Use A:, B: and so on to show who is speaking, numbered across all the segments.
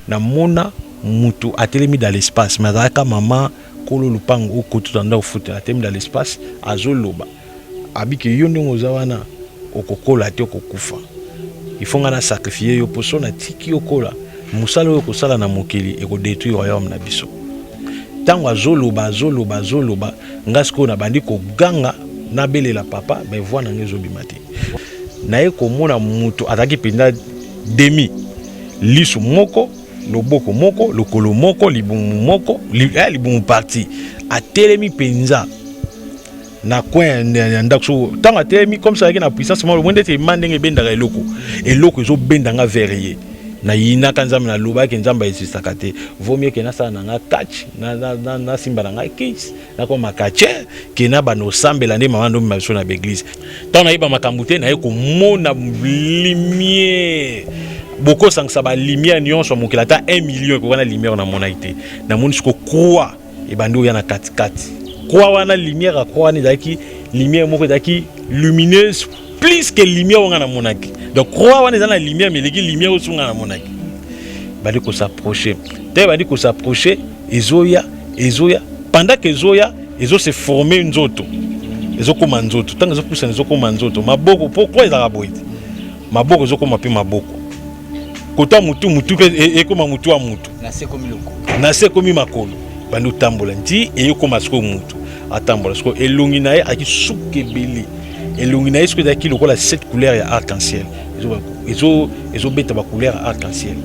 A: Namona mutu atelemi dans l'espace, mais azalaka mama kolo lupango okoto tanda ofutela, atelemi dans l'espace, azoloba abike: yo ndenge oza wana, okokola te, okokufa. Il faut nga na sacrifier yo, mpo so natiki yo kola, mosala oyo okosala na mokili ekodétruire royaume na biso. Ntango azoloba, azoloba, azoloba, nga sikoyo nabandi koganga, nabelela papa, mais voix na nga ezobima te. Naye komona moto azalaki mpenza demi lisu moko, loboko moko, lokolo moko, libumu moko, libumu parti, atelemi mpenza na coin ya ndako. So ntango atelemi comme ça, azalaki na puissance moko lomoi, ndeti ema ndenge ebendaka eloko, eloko ezobenda nga vers ye. Nayinaka Nzambe, nalobaki Nzambe aexistaka te, vaut mieux ke nasala na nga catch, nasimba na ngai kisi, nakoma catcheur, ke na banda osambela nde mama ndomema biso na baeglise. Ntango nayeba makambo te, naye komona lumière. Bokosangisa balumière nyonso ya mokili, ata 1 million ekoka na lumière namonaki te. Namoni siko croix ebandi oya na katikati. Croix wana, lumière ya croix wana ezalaki lumière moko ezalaki lumineuse plus que lumière oyo nga namonaki. Donc croix wana eza na lumière, mais eleki lumière oyo nga namonaki. Bandi kos'approcher te, bandi kos'approcher, ezoya, ezoya. Pendant que ezoya, ezose former nzoto, ezokóma nzoto. Ntango ezopusana, ezokóma nzoto, maboko, po croix ezalaka boye te, maboko ezokóma mpe maboko, kota mutu, mutu mpe ekóma mutu ya mutu.
B: Na se ekomi lokolo.
A: Na se ekomi makolo. Bandi otambola nti eyokóma sikoyo mutu atambola. Sikoyo elongi na ye azalaki suki ebele, elongi na ye sikoyo ezalaki lokola sept couleur ya arc en ciel, ezobeta bacouleur ya arc en ciel.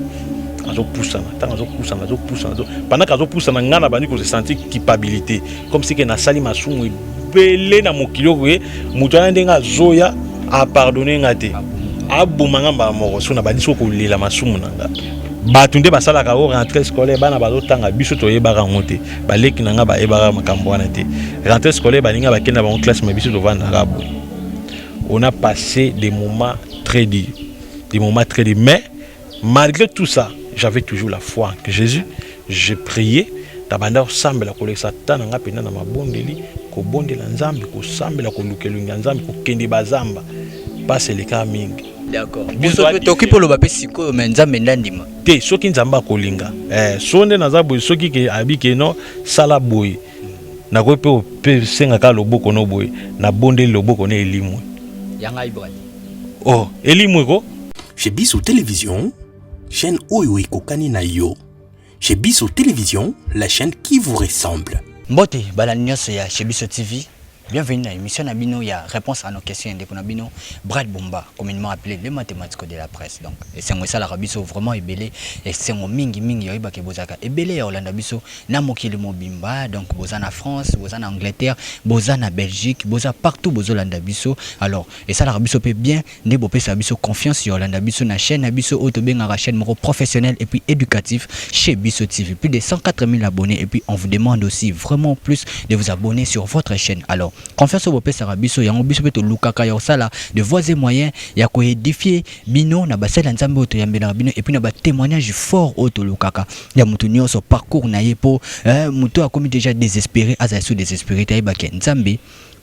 A: Azopusana, ntango azopusana, azopusana, pendant que azopusana, ngai na bandi kose sentir culpabilité, comme si ke nasali masumu ebele na mokili oyo. Ye moto wana, ndenge azoya, apardonner nga te, aboma nga mbala moko. So na bandi soko kolela masumu na nga. Bato nde basalaka o rentrée scolaire, bana bazotanga, biso toyebaka yango te. Baleki na nga bayebaka makambo wana te. Rentrée scolaire, baninga bakende na bango classe, mais biso tovandaka boye. On a passé des moments très durs, des moments très durs, mais malgré tout ça, j'avais toujours la foi en Jésus. Je priais, nabanda kosambela, kolekisa ta na nga mpenza na mabondeli, kobondela Nzambe, kosambela, koluka elongi ya Nzambe, kokende bazamba, mpasi elekaka mingi.
B: D'accord. Biso tokoki mpo oloba mpe sikoyo, mais Nzambe nde andima.
A: Te, soki Nzambe akolinga, so nde naza boye, soki ke abi ke no sala boye, nakoki mpe osenga kaka loboko no boye, nabondeli, loboko no elimwe.
B: Ya ngai brad.
A: Oh, elimwe ko.
C: Chez Biso Télévision, chaîne oyo ekokani na yo. Chez Biso Télévision, la chaîne qui vous ressemble.
B: Mbote balandi nyonso ya Chez Biso TV, bienvenue na émission na bino ya réponse à nos questions. Ndeko na bino Brad Bomba, communément appelé le mathématique de la presse. Donc esengo esalaka biso vraiment ebele, esengo mingi mingi oyebaka bozalaka ebele ya kolanda biso na mokili mobimba. Donc boza na France, boza na Angleterre, boza na Belgique, boza partout, bozolanda biso. Alors esalaka biso mpe bien nde bopesaka biso confiance ya kolanda biso na chaîne na biso oyo tobengaka chaîne moko professionnelle et puis éducatif, Chez Biso TV. Plus de 104 000 abonnés, et puis on vous demande aussi vraiment plus de vous abonner sur votre chaîne. Alors confiance oyo bopesaka biso, yango biso mpe tolukaka ya kosala de voies et moyens ya koédifier bino na basali ya Nzambe oyo toyambelaka bino, et puis na batémoignage fort oyo tolukaka ya motu nyonso, parcours na ye, mpo motu akomi déjà désespéré azala so désespéré te, ayebake Nzambe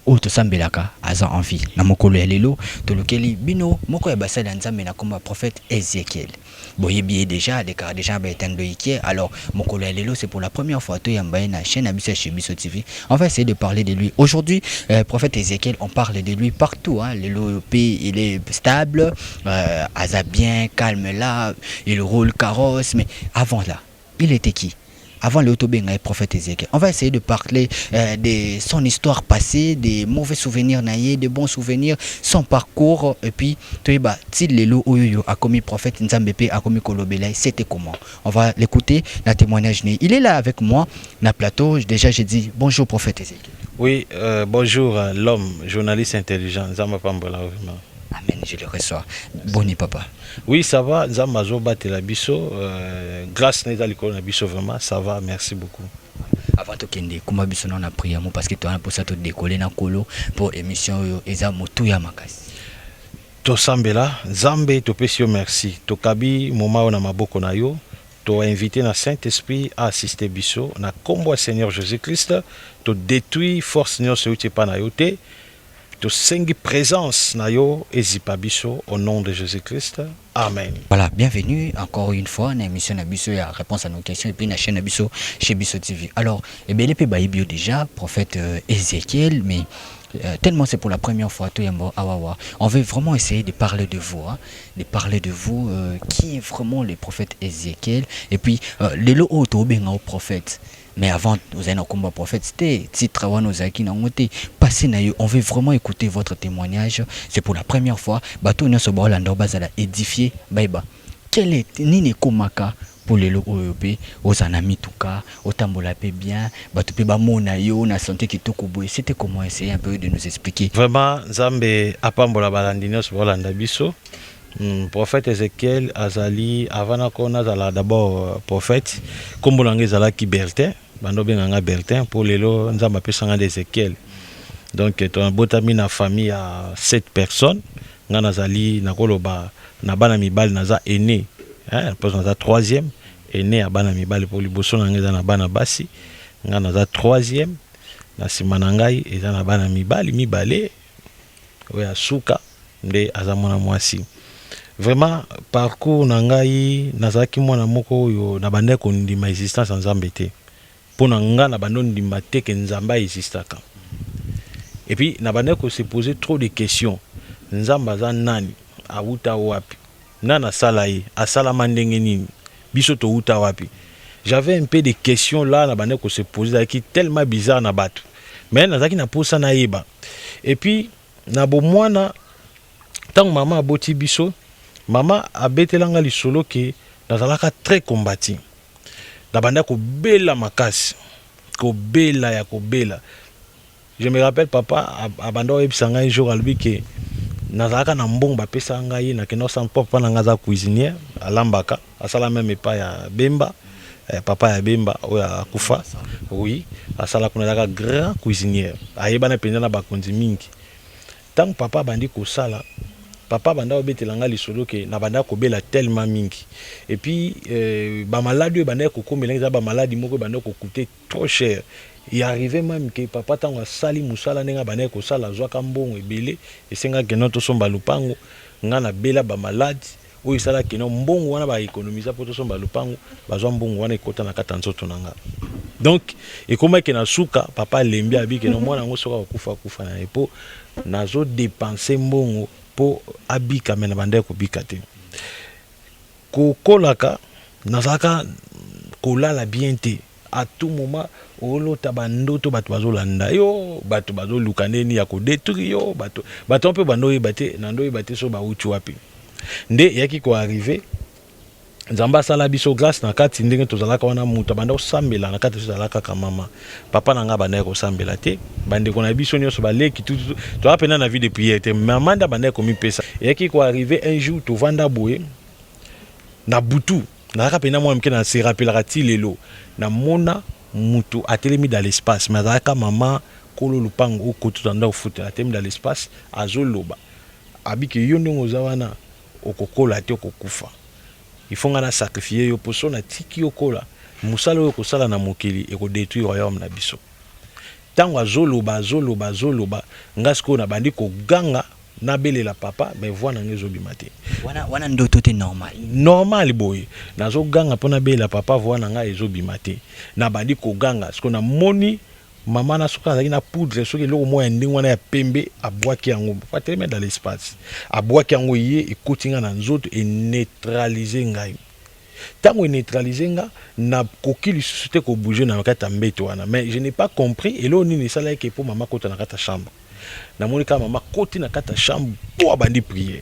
B: oyo tosambelaka aza en vie. Na mokolo ya lelo, tolukeli bino moko ya basali ya Nzambe na nkombo ya prophète Ezekiel. Boyebi ye déjà, alekaka déjà baetando ike. Alors mokolo ya lelo, c'est pour la première fois toyamba ye na chaîne na biso ya Chez Biso TV. On va essayer de parler de lui aujourd'hui. Prophète Ezekiel, on parle de lui partout, hein. Lelo pe il est stable, aza bien calme là, il roule carrosse. Mais avant là, il était qui avant le tobenga prophète Ézéchiel? On va essayer de parler de son histoire passée, des mauvais souvenirs na ye, des bons souvenirs, son parcours, et puis toyeba ti lelo oyo akomi prophète, Nzambe pe akomi kolobela, c'était comment. On va l'écouter, la témoignage. Il est là avec moi na plateau. Déjà j'ai dit bonjour, prophète Ézéchiel.
A: Oui, bonjour l'homme journaliste intelligent. Nzambe apambola vraiment.
B: Amen, je le reçois. Boni papa?
A: Oui, ça va. Nzambe azobatela biso, grâce na eza likolo na biso, vraiment, ça va, merci beaucoup.
B: Avant tokende, kumba biso na prière mo, parce que towana mposa todécoller na Nkolo mpo émission oyo eza motuya makasi.
A: Tosambela. Nzambe, topesi yo merci, tokabi moma oyo na maboko na yo, toinvite na Saint Esprit aassiste biso na nkombo ya Seigneur Jésus Christ. Todétruit force nyonso euti epa na yo te. Tosengi présence na yo ezipa biso au nom de Jésus-Christ. Amen.
B: Voilà, bienvenue encore une fois na émission na biso ya réponse à nos questions et puis na chaîne na biso chez Biso TV. Alors, ebele pe bayebi yo déjà prophète Ézéchiel, mais tellement c'est pour la première fois toyamba awa. On veut vraiment essayer de parler de vous, hein, de parler de vous, qui est vraiment le prophète Ézéchiel et puis lelo oyo tobenga au prophète. Mais avant, vous avez un combat prophète, c'était titre wana ozalaki nango te. Passé na yo, on veut vraiment écouter votre témoignage. C'est pour la première fois. Bato nyonso baolanda bazala édifié, bayeba. Quel est nini ekomaka po lelo oyo mpe oza na mituka, otambola mpe bien, bato mpe bamona yo na santé kitoko boye? C'était comment? Essayer un peu de nous expliquer.
A: Vraiment, Nzambe apambola balandi nyonso baolanda biso. Prophète Ézéchiel azali, avant nako nazala d'abord prophète, nkombo na ngai ezalaki Bertin, bando obenganga Bertin, mpo lelo Nzambe apesanga nde Ézéchiel. Donc tobotami na famille ya 7 personnes. Ngai nazali, nakoloba, na bana mibali naza aîné, hein, mpo naza troisième aîné ya bana mibali, mpo liboso na ngai eza na bana basi, ngai naza troisième, na nsima na ngai eza na bana mibali mibale, oyo ya suka nde aza mwana mwasi. Vraiment, parcours na ngai, nazalaki mwana moko oyo nabandaki kondima existence ya Nzambe te. Mpo na nga, na bandi ondima te ke Nzambe aexistaka. Et puis nabandaki kose poser trop de questions: Nzambe aza nani? Awuta wapi? Nani asala ye? Asalama ndenge nini? Biso towuta wapi? J'avais un peu de questions là nabandaki kose poser, ezalaki tellement bizarre na bato, mais nazalaki na posa nayeba. Et puis na bomwana, ntango mama aboti biso, mama abetelanga lisolo ke nazalaka très combattu, nabanda kobela makasi, kobela ya kobela. Je me rappelle, papa abanda oyebisa ngai jour, alobi ke nazalaka na mbongo bapesaka ngai, nakenda kosala, mpo papa na ngai aza cuisinier, alambaka, asala même epai ya Bemba, papa ya Bemba oyo akufa. Oui, asala kuna, azalaka grand cuisinier, ayebana mpenza na bakonzi mingi. Ntango papa abandi kosala, papa abanda kobetela ngai lisolo ke nabanda kobela tellement mingi. Et puis bamaladi oyo ebandaki kokomela eza bamaladi moko ebandaki kocoûter trop cher. E arrivé même ke papa, ntango asali mosala ndenge abandaki kosala, azwaka mbongo ebele, esengaki no tosomba lupango. Ngai nabela bamaladi oyo esalaki no mbongo wana baéconomisa mpo tosomba lupango, bazwa mbongo wana, ekota na kati ya nzoto na nga. Donc ekomaki na suka, papa alembi, abiki no mwana yango soki akokufa, akufa na ye, mpo nazodépenser mbongo mpo abika, me na bandaki kobika te. Kokolaka, nazalaka kolala bien te. À tout moment olota bandoto, bato bazolanda yo, bato bazoluka ndeni ya kodétruire yo, bato mpe bando oyeba te, na ndo oyeba te so bauti wapi. Nde eyaki koarriver, Nzambe asala biso grâce na kati ndenge tozalaka wana, moto abanda kosambela na kati biso ezalaka kaka mama. Papa na ngai abandaki kosambela te, bandeko na biso nyonso baleki, toza mpenza na vie de prière te. Mama nde abandaki komipesa. Eyaki koarriver un jour, tovanda boye na butu, nazalaka mpenza mwana moke, na se rappelaka ti lelo, namona mutu atelemi dans l'espace, mais azalaka mama kolo lupango oyo tanda kofutela, atelemi dans l'espace, azoloba, abiki: "Yo ndenge oza wana, okokola te, okokufa. Il faut nga na sacrifier yo, mpo so natiki yo kola, mosala oyo okosala na mokili ekodétruire royaume na biso." Ntango azoloba, azoloba, azoloba, nga sikoyo nabandi koganga, nabelela papa, mais voix na ngai ezobima te.
B: Wana ndoto te, normal?
A: Normal boye, nazoganga mpo nabelela papa, voix na ngai ezobima te. Nabandi koganga, sikoyo namoni mama na, soki azalaki na poudre, soki eloko moko ya ndenge wana ya pembe, abwaki yango, atelemi dans l'espace, abwaki yango, ye ekoti nga na nzoto, eneutraliser ngai. Ntango eneutraliser nga, nakoki lisusu te kobouger na kati ya mbeto wana. Mais je n'ai pas compris eloko nini esalaki mpo mama kota na kati ya chambre. Namoni kaka mama koti na kati ya chambre mpo abandi prière.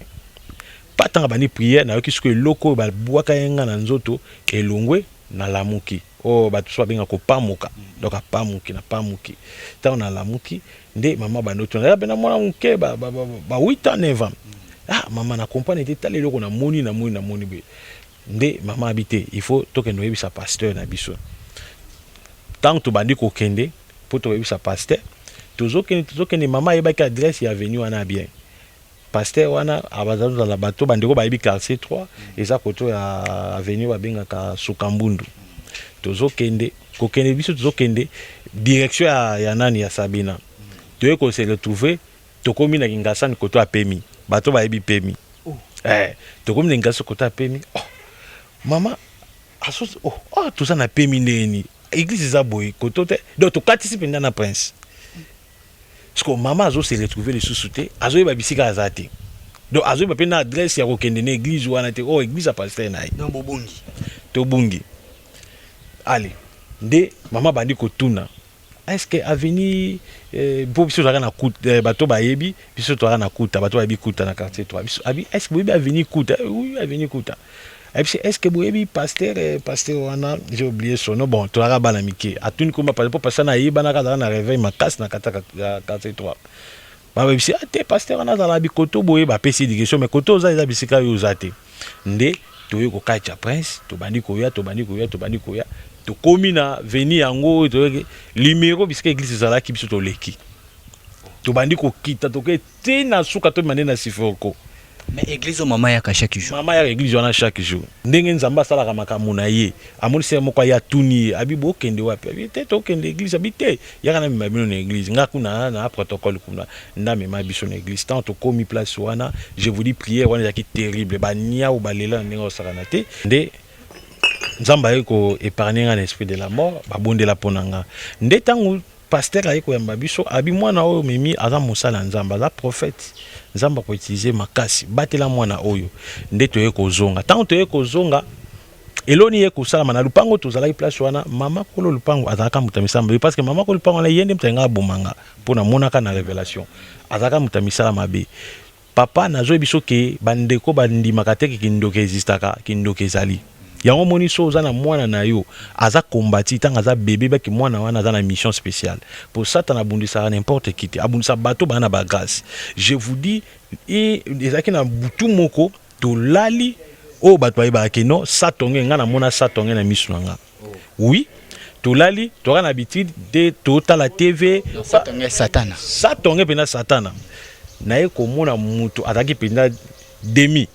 A: Pa ntango abandi prière, nayoki sikoyo eloko oyo babwaka ye nga na nzoto elongwe, nalamuki. Oyo bato so babenga kopamuka, donc apamuki, napamuki. Ntango nalamuki nde mama bandi otuna, eza mpenza mwana moke, ba 8 ans, 9 ans. "Ah mama, na comprendre te, tala eloko namoni, namoni, namoni boye." Nde mama abi: "Te, il faut tokende oyebisa pasteur na biso." Ntango tobandi kokende mpo tokoyebisa pasteur, tozokende, tozokende, mama ayebaki adresse ya avenue wana bien. Pasteur wana abazala bato, bandeko bayebi quartier 3, eza koto ya avenue babengaka Sukambundu. Tozokende, kokende biso tozokende direction ya nani, ya Sabina. Toye kose retrouver Tokomi na Kingasani, koto apemi, bato bayebi pemi.
B: Oh.
A: Tokomi na Kingasani, koto apemi. Oh, mama aso, oh, toza na pemi ndenge nini? Église eza boye koto te. Donc tokatisi mpenza na Prince. Parce que mama azo se retrouver lisusu te, azoyeba bisika aza te. Donc azoyeba mpe na adresse ya kokende na église wana te. Oh, église ya pasteur na ye.
B: Donc bobongi.
A: Tobungi. Ale, nde mama bandi kotuna: est ce que avenue mpo biso tozalaka na Kuta, bato bayebi biso tozalaka na Kuta, bato bayebi Kuta na quartier 3. Biso abi: est ce que boyebi avenue Kuta? Oui, avenue Kuta. Ayebisi: est ce que boyebi pasteur, pasteur wana, j'ai oublié son nom. Bon, tozalaka bana mike. Atuni komba pasteur, mpo pasteur na ayebanaka, azalaka na réveil makasi na kati ya quartier 3. Babebisi: ah te, pasteur wana azala bikoto boye. Bapesi éducation, mais koto oza eza bisika oyo oza te. Nde toye kokatya Prince, tobandi koya, tobandi koya, tobandi koya, tokomi na avenue yango, toyoki numéro bisika église ezalaki. Biso toleki, tobandi kokita, toke te na suka, tobima nde na Siforco.
B: Mais église oyo, mama yaka chaque jour?
A: Mama yaka église wana chaque jour. Ndenge Nzambe asalaka makambo na ye, amonisi ye moko, aye, atuni ye, abi: bokende wapi? Abi: te, tokende église. Abi: te, yaka na mema bino na église, nga kuna na protocole kuna. Nde amema biso na église. Tant tokomi place wana, je vous dis, prière wana ezalaki terrible. Baniau balela na ndenge osakana te. Nde Nzambe aye koépargne nga na esprit de la mort. Babondela mpo na nga. Nde ntango pasteur aye koyamba biso, abi: mwana oyo memi aza mosala ya Nzambe, aza prophète, Nzambe akoutiliser makasi, batela mwana oyo. Nde toye kozonga. Ntango toye kozonga, eloni ye kosalama na lupango. Tozalaki place wana, mama kolo lupango azalaka moto ya misala mabe, parce que mama kolo lupango wana, ye nde moto alinga aboma nga, mpo namonaka na révélation azalaka moto ya misala mabe. Papa, nazoyebi biso ke bandeko bandimaka te ke kindoki existaka. Kindoki ezali. Yango moni, so oza na mwana na yo aza kombati, ntango aza bébé, baki mwana wana aza na mission spéciale, po Satana abundisaka n'importe qui te, abundisa bato baa na bagrâce. Je vous dis, ezalaki na butu moko, tolali, oyo bato bayebaka ke non, satonge, nga namona satonge na miso na nga. Oui, tolali, toka na habitude de totala TV.
B: Satonge Satana.
A: Satonge mpenza Satana. Naye komona moto azalaki mpenza demi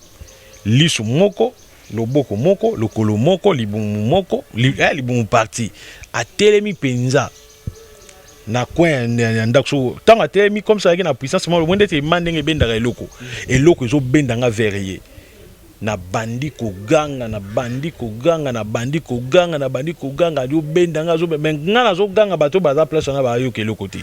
A: liso moko, loboko moko, lokolo moko, libumu moko, libumu parti. Atelemi mpenza na coin ya ndako. So ntango atelemi comme ça, azalaki na puissance moko ndeti ema ndenge ebendaka eloko, eloko ezobendanga vers ye. Nabandi koganga, nabandi koganga, nabandi koganga, nabandi koganga, azobendanga, mais nga nazoganga, bato baza place wana bayoka eloko te.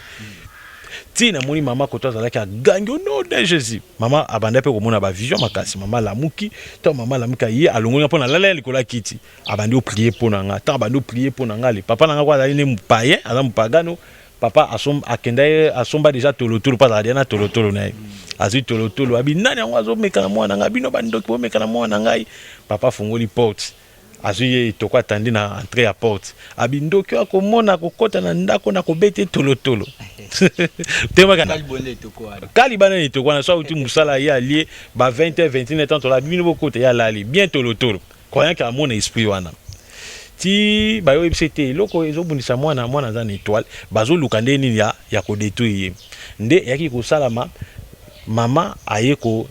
A: Ti namoni mama koto azalaki, agangi: au nom de Jésus! Mama abanda mpe komona bavision makasi. Mama alamuki. Ntango mama alamuki, aye, alongoli nga mpo nalala ya likolo ya kiti, abandi oprier mpo na nga. Ntango abandi oprier mpo na nga, le papa na nga ko azali ne mopayen, aza mopagano. Papa akenda ye, asomba déjà tolotolo, mpo azalaka dia na tolotolo na ye. Azwi tolotolo, abi: nani yango azomeka na mwana na ngai? Bino bandoki, bomeka na mwana na ngai. Papa afungoli porte, azwi ye etoko, atandi na entrée ya porte, abi: ndoki oyo akomona akokɔta na ndako na kobeta tolotolo. Kalibana etoko wana. So auti mosala, ye alie ba 20 h 21 h, tola bino bokota, ye alali bien tolotolo, croyant ke amona esprit wana. Ti bayoyebisa ete eloko ezobundisa mwana, mwana aza na étoile, bazoluka nde nini ya kodétruire ye. Nde eyaki kosalama, mama aye ko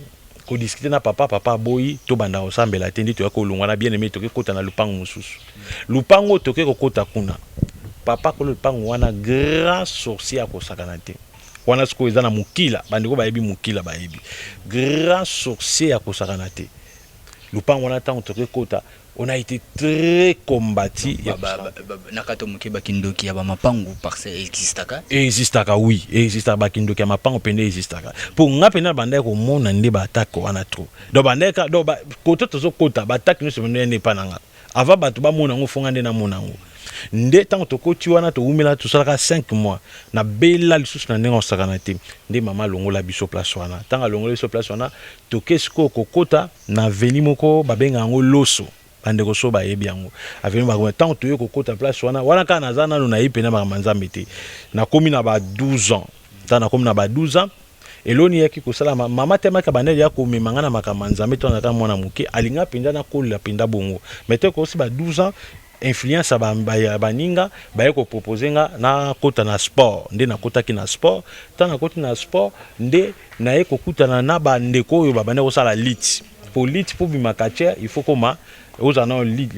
A: kodiscuter na papa. Papa aboyi tobanda kosambela te. Nde toya kolongwa na bien aimé, toke kota na lupango mosusu. Lupango toke kokota kuna, papa kolo lupango wana, grand sorcier akosakana te. Wana sikoyo eza na mokila, bandeko bayebi mokila, bayebi grand sorcier akosakana te. Lupango wana, ntango toke kota, on a été très combattu.
B: Na kati moke, bakindoki ya bamapangu parce existaka?
A: Existaka, oui, existaka. Bakindoki ya mapangu mpenza existaka, mpo nga mpenza bandaki komona nde baattaque wana trop. Donc bandaki, donc koto tozokota, baattaque nyonso mpenza nde epa na nga. Avant bato bamona yango, fonga nde namona yango. Nde ntango tokoti wana, towumela, tosalaka 5 mois. Nabela lisusu na ndenge osakana te. Nde mama alongola biso place wana. Ntango alongola biso place wana, toke sikoyo kokota na avenue moko babenga yango Loso. Bandeko so bayebi yango, avenue bango. Ntango toye kokota place wana, wana kaka naza nano nayebi mpenza makambo ya Nzambe te. Nakomi na ba 12 ans. Ntango nakomi na ba 12 ans, eloni eyaki kosalama, mama temaki abandeli ya komema nga na makambo ya Nzambe. To nazaka mwana moke, alinga mpenza nakolela mpenza bongo. Mais te, kosi ba 12 ans, influence ya baninga baye kopropose nga nakota na sport. Nde nakotaki na sport. Ntango nakoti na sport, nde naye kokutana na bandeko oyo babandi kosala lutte. Po lutte, mpo bima catcheur, il faut koma Ozala na lutte,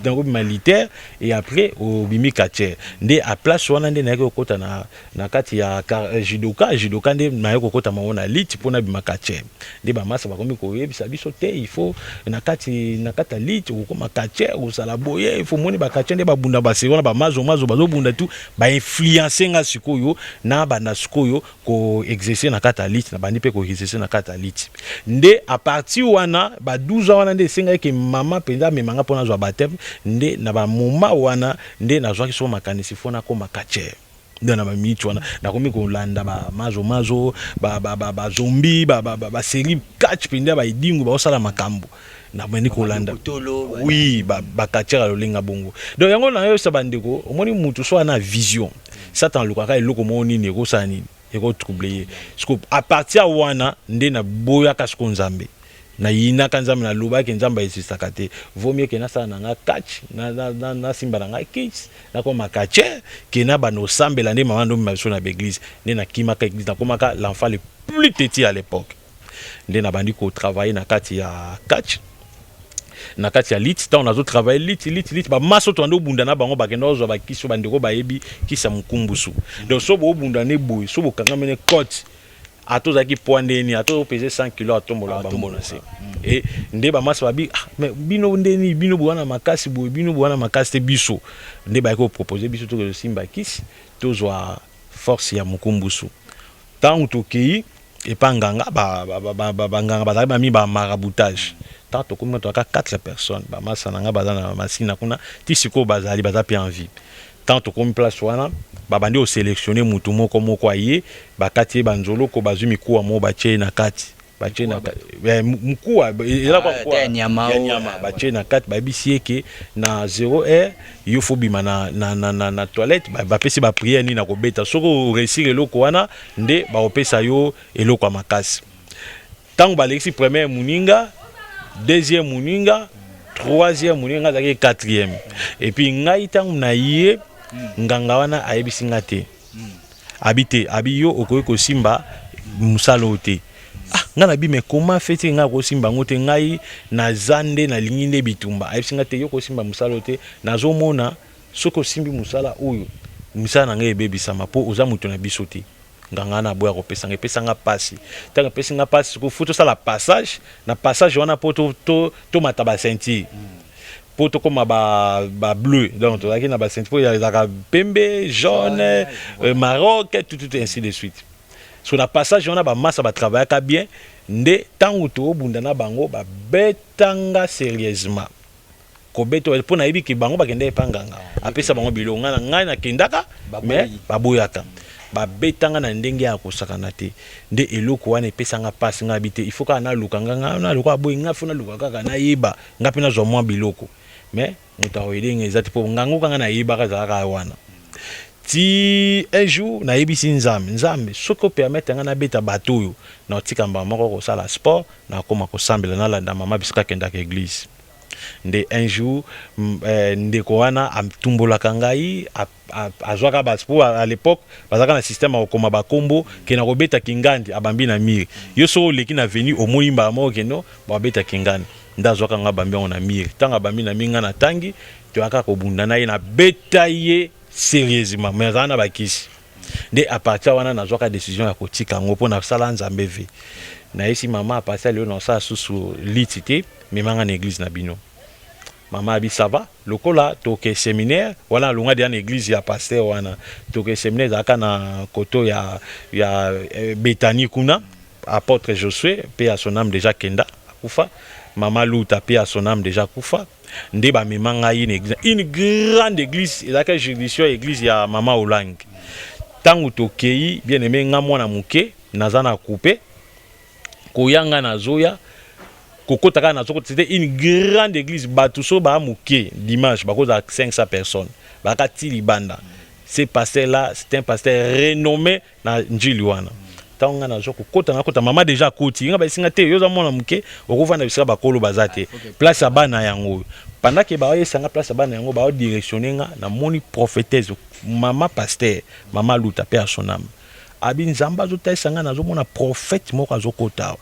A: donc obima lutteur et après obimi catcheur. Nde a place wana nde nayaki kokota na kati ya judoka. Judoka nde nayaki kokota mango na lutte mpo nabima catcheur. Nde bamasa bakomi koyebisa biso te, il faut na kati ya lutte okokoma catcheur, kozala boye, il faut moni bacatcheur nde babunda baseri wana, bamazomazo bazobunda tu. Bainfluence nga sikoyo na banda sikoyo koexercer na kati ya lutte, na bandi mpe koexercer na kati ya lutte. Nde à partir wana, ba 12 ans wana, nde esengaki ke mama mpenza amemanga mpo nazwa baptême. Nde na bamoma wana nde nazwaki soko makanisi fo nakoma catcheur. Nde na baminiti wana nakomi kolanda bamazomazo, bazombi, basérie catch mpenza, baedingo baosala makambo, nabandi kolanda, oui, bacatcheur ya lolenga bongo. Donc yango nayoyesa bandeko, omoni mutu so ana vision, Satan alukaka eloko moko nini ekosala nini, ekotroubler ye. Siko à partir wana nde naboyaka siko Nzambe, nayinaka Nzambe, nalobaki Nzambe aexistaka te, vaut mieux ke nasala na nga catch, nasimba na ngai kis, nakoma catcheur, ke nabanda osambela. Nde mama ndomema biso na baéglise, nde nakimaka église, nakomaka l'enfant le plus têtu à l'époque. Nde nabandi kotravailler na kati ya catch, na kati ya lutte. Ntango nazotravailler lutte, lutte, lutte, bamasa oyo tobanda obunda na bango bakenda kozwa bakisi oyo bandeko bayebi, kisi ya mokumbusu. Donc so boobunda ne boye, so bokangami ne cote, ata ozalaki poids ndeni, ata opese 100 kilo, atombola bango na se. E nde bamasa babi: "Ah, mais bino ndeni, bino bowana makasi boye, bino bowana makasi te." Biso nde bayaki kopropose biso tokosimba kisi, tozwa force ya mokumbusu. Ntango tokei epa nganga, banganga bazalaki bami bamaraboutage. Ntango tokomi, toyaka 4 personnes, bamasa na nga baza na masina kuna ti sikoyo, bazali, baza mpe en vie. Ntango tokomi place wana, babandi kosélectionner mutu moko moko, aye, bakati ye banzoloko, bazwi mikuwa moko, batie ye na kati, batie na mikuwa
B: eza ya nyama.
A: Nyama batie na kati, bayebisi ye ke na 0 heure yo fo bima na toilette. Bapesi baprière nini na kobeta, soki oréussir eloko wana nde bakopesa yo eloko ya makasi. Ntango balekisi première moninga, deuxième moninga, troisième moninga, azalaki quatrième. Et puis ngai, ntango na ye nganga wana ayebisi nga te, abi te, abi yo okoki kosimba mosala oyo te. Ah, ngai nabi: "Mais comment fait ngai kosimba yango te? Ngai naza nde nalingi nde bitumba." Ayebisi nga te: "Yo kosimba mosala oyo te, nazomona soki osimbi mosala oyo, mosala na ngai ebebisama mpo oza moto na biso te." Nganga na aboya kopesa nga, epesa nga mpasi. Ntango epesi nga mpasi, faut tosala passage. Na passage wana, mpo tomata baceinture, mpo tokóma bableu, donc tozalaki na baceinture, mpo ezalaka pembe, jaune, maroc, tout, tout, ainsi de suite. So na passage wana, bamasa batravaillaka bien. Nde ntango toobunda na bango, babetanga sérieusement, kobeta mpo nayebi ke bango bakenda epa nganga, apesa bango biloko. Ngai na ngai nakendaka, mais baboyaka, babetanga na ndenge ya kosakana te. Nde eloko wana epesanga mpasi. Ngai abi te, il faut kaka naluka nga, nga naluka boye, ngai fo naluka kaka nayeba, nga mpe nazwa mwa biloko. Mais moto akoyede nga eza te, mpo ngango kanga nayebaka ezalaka wana. Ti un jour nayebisi Nzambe: "Nzambe, soki opermettre nga nabeta bato oyo, naotika mbala moko kosala sport, nakóma kosambela, nalanda mama bisika akendaka église." Nde un jour ndeko wana atumbolaka ngai, azwaka basi, mpo à l'époque bazalaka na système ya kokoma bakombo ke na kobeta kingandi, abambi na mur. Yo soki oleki na veni, omoni mbala moko keno babeta kingandi. Nde azwaka nga, bambi yango na mur. Ntango abambi na mur, nga natangi, toyaka kobunda na ye, nabeta ye sérieusement, mais azala na bakisi. Nde à partir wana nazwaka décision ya kotika yango, mpo nasala Nzambe ve. Nayesi mama: "À partir lelo nasala susu lutte te, memanga na église na bino." Mama abi: "Ça va." Lokola toke séminaire wana, alonga deya na église ya pasteur wana, toke séminaire ezalaka na koto ya Betani kuna, apôtre Josué, mpe ya son âme, déjà kenda, akufa, mama Luta, mpe ya son âme, déjà akufa. Nde bamema ngai na église, une grande église, ezalaka juridiction ya église ya mama Olange. Ntango tokei, bien aimé, nga mwana moke naza na coupe, koya nga nazoya kokota kaka, nazokota, c'était une grande église, bato so baa moke, dimanche bakozala 500 personnes, baka ti libanda. Ce pasteur là, c'est un pasteur renommé na Njili wana. Ntango nga nazwa kokota, nakota, mama déjà akoti. Nga bayesinga te: "Yo oza mwana moke, okovanda bisika bakolo baza te, place ya bana yango oyo." Pendant ke baoyesanga place ya bana yango, baodirectionne nga, namoni prophétesse, mama pasteur, mama Luta, mpe ya son âme, abi: "Nzambe azotalisa nga, nazomona prophète moko azokota awa."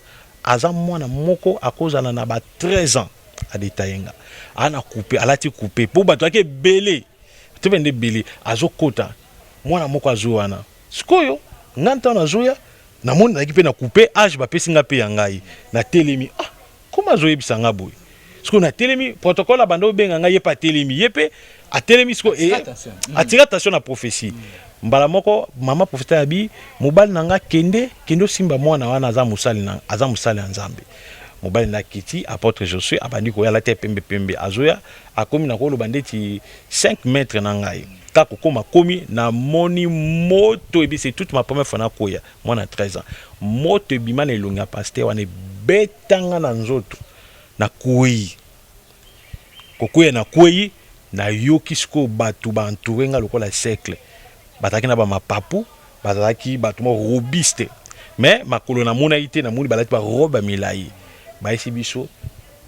A: Aza mwana moko akozala na ba 13 ans, adetaye nga aa na coupe, alati coupe mpo bato ayaki ebele te mpe nde ebele. Azokota, mwana moko azwi wana. Sikoyo nga ntango nazoya, namoni nazalaki mpe na coupe, age bapesi nga mpe ya ngai. Natelemi, ah, koma azoyebisa nga boye. Sikoyo natelemi, protocole abanda obenga ngai, ye mpe atelemi, ye mpe atelemi. Sikoyo atire attention na prophétie. Mbala moko mama prophétie abi: "Mobali na nga, kende, kende osimba mwana wana, aza mosali na, aza mosali ya Nzambe." Mobali na kiti, apôtre Josué abandi koya, alati ya pembe pembe, azoya, akomi na koloba ndeti 5 mètre na ngai. Kaka kokóma, komi, namoni moto ebi. C'est toute ma première fois nakoya, mwana 13 ans. Moto ebima na elongi ya pasteur wana, ebetanga na nzoto, nakwei. Kokwea, nakwei, nayoki sikoyo bato baentoure nga lokola cercle. Bazalaki na bamapapu, bazalaki bato moko robuste, mais makolo namonaki te. Namoni balati barobe ya milai. Bayesi biso: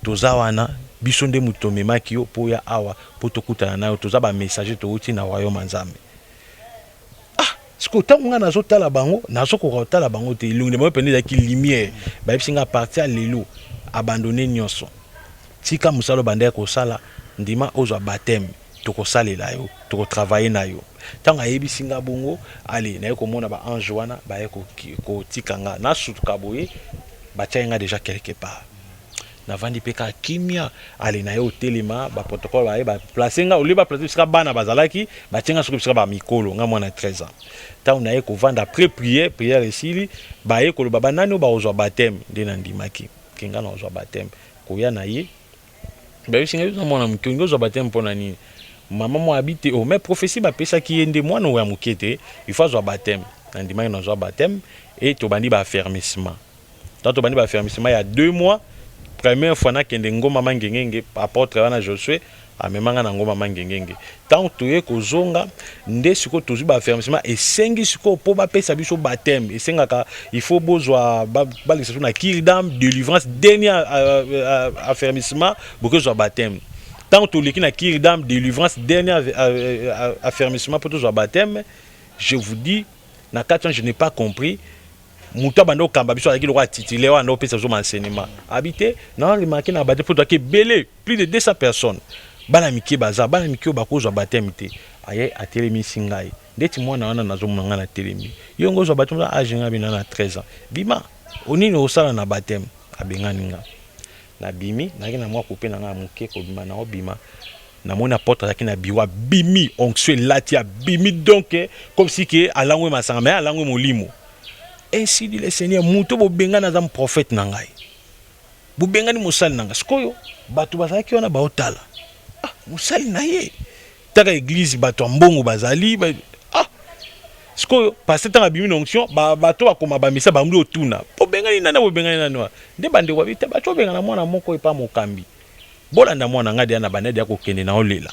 A: "Toza wana, biso nde moto tomemaki yo mpo ya awa, mpo tokutana na yo. Toza bamessager, touti na royaume ya Nzambe." Ah, sikoyo ntango ngai nazotala bango, nazokoka kotala bango te, elongi na bango mpenza ezalaki lumière. Bayebisi ngai: "Partir ya lelo, abandonne nyonso, tika mosala obandaki kosala, ndima ozwa baptême, tokosalela yo, tokotravaille na yo." Ntango ayebisi nga bongo, ale naye komona baange wana baye kotika nga, nasutuka boye, batiaki nga déjà quelque part. Navandi mpe kaka kimia. Ale na ye otelema, baprotocole baye baplace nga. Olie baplace bisika bana bazalaki, batie nga soki bisika bamikolo. Nga mwana 13 ans, ntango naye kovanda après prière, prière esili, baye koloba: "Banani oyo bakozwa baptême?" Nde nandimaki ke nga nazwa baptême. Koya na ye, bayebisi ngai: "Oza mwana moke, olingi ozwa baptême mpo na nini?" Mama moko abi te: "Oh, mais prophétie bapesaki ye nde mwana oyo ya moke te, il faut azwa baptême." Nandimaki, nazwa baptême e tobandi baaffermissement. Tant tobandi baaffermissement ya 2 mois, première fois nakende Ngomba Mangengenge, apôtre wana Josué amemanga na Ngomba Mangengenge. Ntango toye kozonga, nde sikoyo tozwi baaffermissement. Esengi sikoyo mpo bapesa biso baptême, esengaka il faut bozwa, balekisa biso na cure d'âme, délivrance, dernier affermissement, bokozwa baptême. Ntango toleki na cure d'âme, délivrance, dernier affermissement mpo tozwa baptême, je vous dis, na kati wana je n'ai pas compris. Moto abanda okamba biso azalaki lokola titulaire wana, opesa biso baenseignement. Abi te na remarke na bate mpo toaki ebele, plus de 200 personnes, bana mike baza, bana mike oyo bakozwa baptême te. Aye atelemisi ngai ndeti mwana wana, nazomona ngai natelemi: "Yo ngo ozwa baptême, age ngai bina na 13 ans, bima, onini osala na baptême?" Abengani nga, nabimi. Nayaki na mwa coupe na ngai ya moke. Kobima na obima, namoni apôtre azalaki na bureau, abimi, onction elati, abimi donc comme si ke alangwe masanga, mais alangwe molimo. "Ainsi dit le Seigneur, moto bobengani aza prophète na ngai, bobengani mosali na ngai." Sikoyo bato bazalaki wana baotala: "Ah, mosali na ye taka église, bato ya mbongo bazali ba... Ah, sikoyo parce ntango abimi na onction, bato bakoma bamisa, bambi otuna: "Bobengani nani? Bobengani nani?" Wana nde bandeko babi te: "Bato obengana mwana moko epa mokambi." Bolanda mwana ngai deya na banda deya kokende, naolela,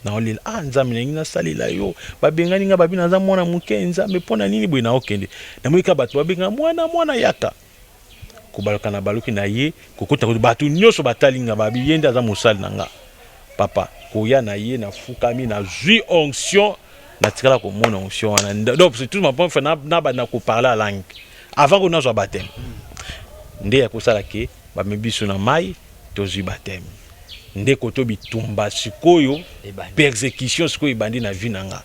A: naolela: "Ah Nzambe, ndenge nasalela yo, babengani nga, babi naza mwana moke. Nzambe, mpo na nini boye?" Naokende, namoni kaka bato babenga: "Mwana, mwana, yaka." Kobaluka na baluki na ye, kokota, bato nyonso batali nga, babi: "Ye nde aza mosali na nga, papa." Koya na ye, nafukami, nazwi onction. Natikala komona onction wana. Donc c'est tout ma première fois nabanda koparler la langue avant ko nazwa baptême. Nde ya kosala ke bamemi biso na mai, tozwi baptême. Nde koto bitumba sikoyo, persécution sikoyo ebandi na vie na nga.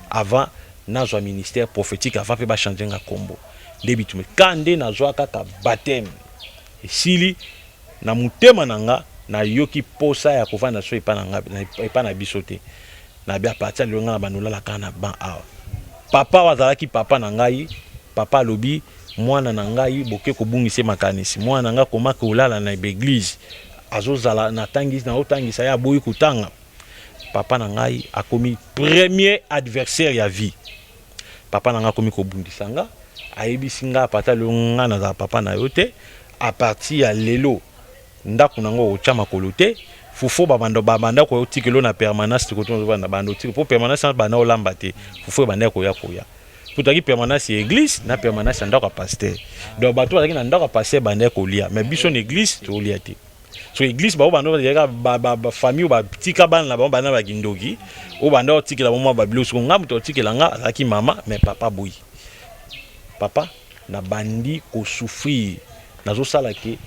A: Avant nazwa ministère prophétique, avant mpe bachange nga kombo, nde bitumba ka nde nazwa kaka baptême esili. Na motema na nga nayoki posa ya kovanda so epa na nga, epa na biso te. Nabi à partir lelo nga na bando olala kaka na ban awa. Papa oyo azalaki papa na ngai, papa alobi: "Mwana na ngai, boke kobungisa makanisi. Mwana na ngai komaki kolala na baeglise, azozala natangisi, naotangisa ye, aboyi kotanga." Papa na ngai akomi premier adversaire ya vie. Papa na ngai akomi kobundisa nga. Ayebisi nga: "Apata lelo nga nazala papa na yo te. À partir ya lelo, ndako nango okotya makolo te. Fufu babanda babanda kotikelo na permanence, tikotovanda banda otika mpo permanence banda olamba te. Fufu ebanda koya koya po toyaki permanence ya église na permanence ya ndako ya pasteur. Donc bato bazalaki na ndako ya pasteur banda kolia, mais biso na église tolia te. So église bango banda bazalaka bafamille oyo batika bana na bango, banda bakindoki oyo banda otikela bango mwa babiloko. Soko nga moto otikela nga azalaki mama, mais papa boyi. Papa, nabandi kosouffrir. Nazosala ke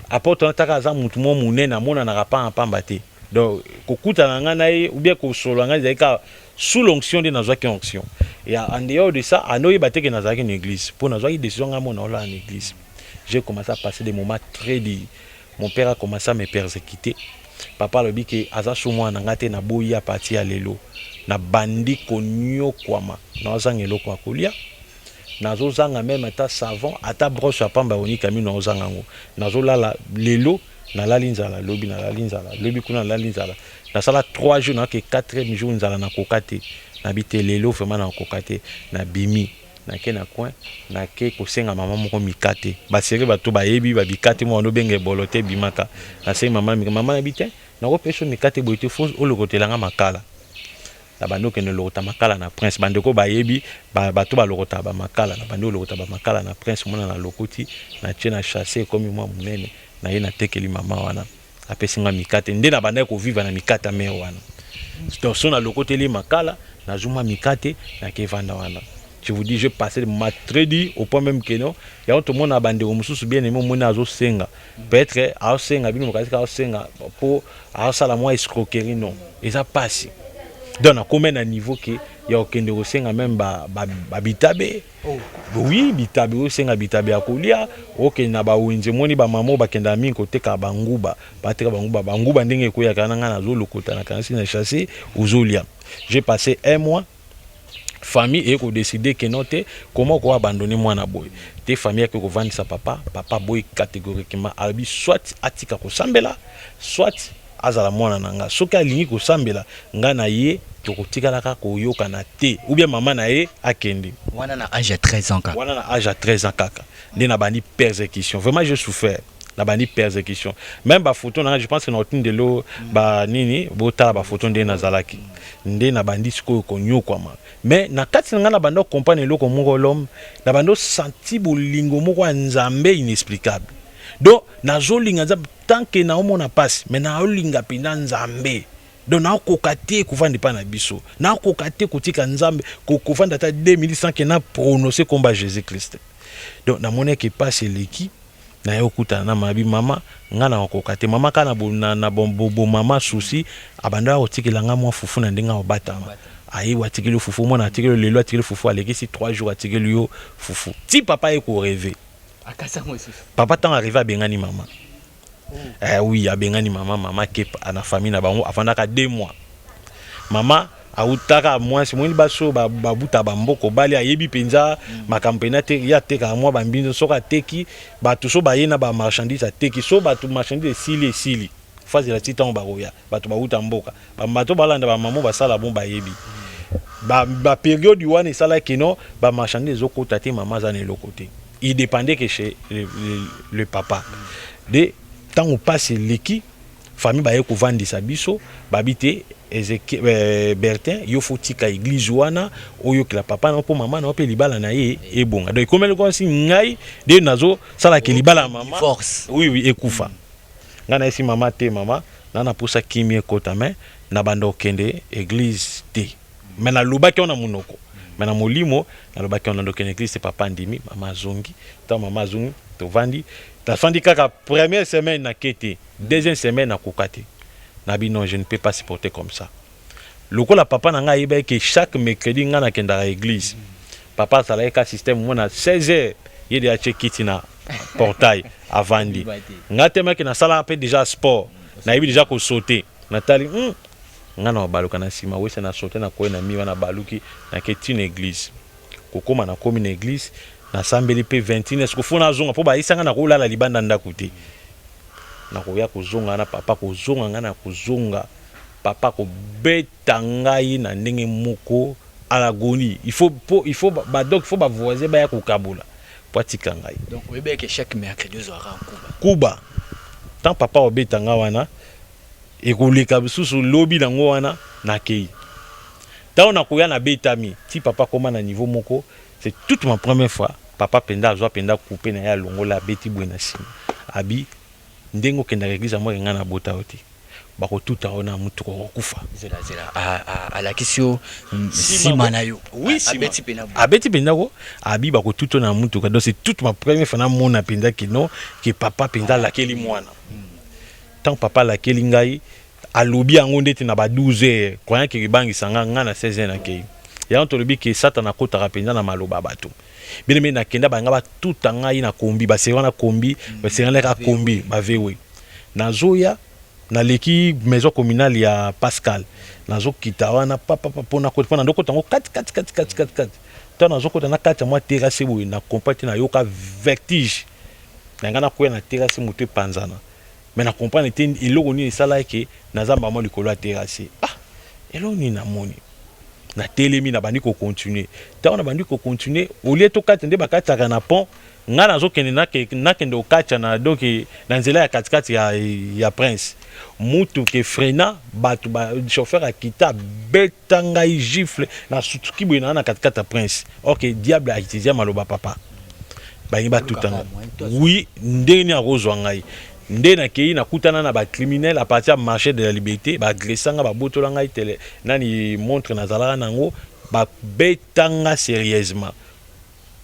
A: apôtre wana taka aza mutu moko monene, amonanaka pamba pamba te. Donc kokutana na ngai na ye ou bien kosolola ngai ezalaki kaka sous l'onction nde nazwaki onction. Et en dehors de ça, anoyeba te ke nazalaki na église, mpo nazwaki décision ngai mona olala na église. J'ai commencé à passer des moments très durs. Mon père a commencé à me persécuter. Papa alobi ke aza so mwana na ngai te, naboyi. À partir ya lelo nabandi konyokwama, nazozanga eloko ya kolia, nazozanga même ata savon, ata brosse ya pamba ya konika mino, nazozanga yango. Nazolala, lelo nalali nzala, lobi nalali nzala, lobi kuna nalali nzala. Nasala 3 jours, nake 4e jour nzala nakoka te. Nabi te, lelo vraiment nakoka te. Nabimi, nake na coin, nake kosenga mama moko mikate. Basere bato bayebi babikate mo wana obenga ebolo te, ebimaka. Nasengi mama mikate. Mama nayebi te, nakopesa mikate boye te, faut olokotelanga makala. Na bandi okende olokota makala na Prince. Bandeko bayebi bato balokotaka bamakala. Na bandi olokota bamakala na Prince, mona nalokoti, natie na sachet, ekomi mwa monene. Naye natekeli mama wana, apesi nga mikate. Nde na bandaki kovivre na mikate ya mare wana. Donc so nalokoteli makala, nazwi mwa mikate, nakevanda wana. Je vous dis, je passé des moments très durs, au point même que non, yango tomona bandeko mosusu bien aimé, omoni azosenga, peut-être azosenga bino mokanisi azosenga mpo azosala mwa escroquerie. Non, eza pasi. Donc nakomi na niveau ke ya kokende kosenga même babitabe. Oui, bitabe, osenga bitabe ya kolia, okende na bawenze, omoni bamama oyo bakendaka mingi koteka banguba, bateka banguba. Banguba ndenge ekweyaka na ngai, nazolokota na kanisi na sachet, ozolia. J'ai passé un mois. Famille eye kodécider ke non te, comment koabandonner mwana boye te? Famille ake kovandisa papa. Papa boye catégoriquement, alobi soit atika kosambela, soit azala mwana na nga. Soki alingi kosambela, nga na ye tokotikalaka koyokana te, ou bien mama na ye akende.
B: Wana na âge ya 13 ans kaka?
A: Wana na âge ya 13 ans kaka nde na bandi persécution. Vraiment, j'ai souffert. Na bandi persécution, même bafoto na nga, je pense que na otindelo banini, botala bafoto nde nazalaki, nde na bandi sikoyo konyokwama. Mais na kati na ngai na bandi comprendre eloko moko, l'homme na bandi osenti bolingo moko ya Nzambe inexplicable. Donc nazolinga Nzambe tant que naomona mpasi, mais naolinga mpenza Nzambe. Donc naokoka te kovanda epai na biso, naokoka te kotika Nzambe, kovanda ata 2 minutes sans que na prononce komba Jésus Christ. Donc namonaki mpasi eleki. Naye okutana na mabi mama, nga na okoka te. Mama kaka na bomama susi, abandaka kotikela nga mwa fufu na ndenge akobatama. Ayebi, atikeli yo fufu, mwana atikeli yo lelo, atikeli fufu, alekisi 3 jours, atikeli yo fufu, ti papa ye korêver. Papa ntango arrive, abengani mama. Eh, oui, abengani mama. Mama ke na famille na bango, afandaka 2 mois. Mama autaka mwasi, moni baso babuta bamboko bali, ayebi mpenza makambo mpena te. Ye atekaka mwa bambinzo. Soki ateki, bato so baye na bamarchandise, ateki. So bato marchandise esili, esili, fazela ti ntango bakoya bato bauta mboka. Bato balanda bamamo basala bon, bayebi bapériode wana esalaki no bamarchandise ezokota te. Mama aza na eloko te, il dépendait que chez le papa. De ntango mpasi eleki, famille baye kovandisa biso, babi te, Bertin, yo faut tika église wana, oyokela papa na mpo mama na yo mpe libala na ye ebonga. Donc ekomeli kosi ngai nde nazosalaka libala ya mama.
B: Force.
A: Oui, ekufa. Ngai nayesi mama te, mama na napusa kimi ekota, mais na banda okende église te. Mais nalobaki wana monoko, mais na molimo nalobaki wana ndokende église te. Papa andimi, mama azongi. Ntango mama azongi, tovandi, nafandi kaka première semaine, nake te. Deuxième semaine, nakoka te. Nabi non, je ne peux pas supporter comme ça. Lokola papa na ngai ayebaki ke chaque mercredi ngai nakendaka église, papa azalaki ka système mona 16 heures, ye de atie kiti na portail, avandi. Ngai temaki nasalaka mpe déjà sport, nayebi déjà kosaute. Natali, ngai na baluka na nsima wese, na saute, nakoyi na mi wana, baluki, nake tina église. Kokóma, nakomi na église, nasambeli mpe 21 heures. Kofo nazonga mpo bayisanga nakolala libanda ndako te. Nakoya kozonga na papa, kozonga ngai na kozonga, papa kobeta ngai na ndenge moko à l'agonie. Il faut po il faut badok, il faut bavoisin baya kokabola po atika ngai.
B: Donc oyebaki chaque mercredi ozwaka nkuba?
A: Kuba. Tant papa obeta nga wana, ekoleka lisusu lobi nango wana nakei. Ntango nakoya, nabetami ti papa koma na niveau moko. C'est toute ma première fois papa mpenza azwa mpenza coupe na ye, alongola, abeti boye na nsima, abi ndenge okendaka église, amoke ngai nabota yo te. Bakotuta yo na mutuka, okokufa.
B: Zela, zela, alakisi yo nsima na yo?
A: Oui, abeti mpenza, abeti mpenza ko abi bakotuta na mutuka. Donc c'est toute ma première fois namona mpenza kino ke papa mpenza alakeli mwana. Tant papa alakeli ngai, alobi yango ndeti na ba 12 heures, croyant ke ebangisa nga. Nga na 16 heures nakei. Yango tolobi ke Satana akotaka mpenza na maloba ya bato. Bien aimé, nakenda, banga batuta ngai na kombi, baseri wana kombi, baseri kaka kombi bavewe. Nazoya, naleki maison communale ya Pascal, nazokita wana papapa mpona kota, mpona ndokota yango kati kati kati kati kati kati. Ntango nazokota na kati ya mwa terrasse boye, na comprendre te, nayoka vertige na ngai, nakwea na terrasse, moto epanzana. Mais na comprendre te eloko nini esalaki naza mbama likolo ya terrasse. Ah, eloko nini namoni? Natelemi, nabandi kocontinue. Ntango nabandi kocontinue, olie tokata nde bakataka na pont, ngai nazokende, nakende kokatya na, donc na nzela ya katikati ya Prince, mutuka efreina, bato ba, chauffeur akita, abeta ngai gifle, nasutuki boye, naa na katikati ya Prince. Ok, diable autiliser maloba papa, balingi batuta nga. Oui, ndenge nini akozwa ngai? Nde nakei, nakutana na bacriminel à partir ya Marché de la Liberté, baagressa nga, babotola ngai tele nani, montre nazalaka nango, babeta nga sérieusement.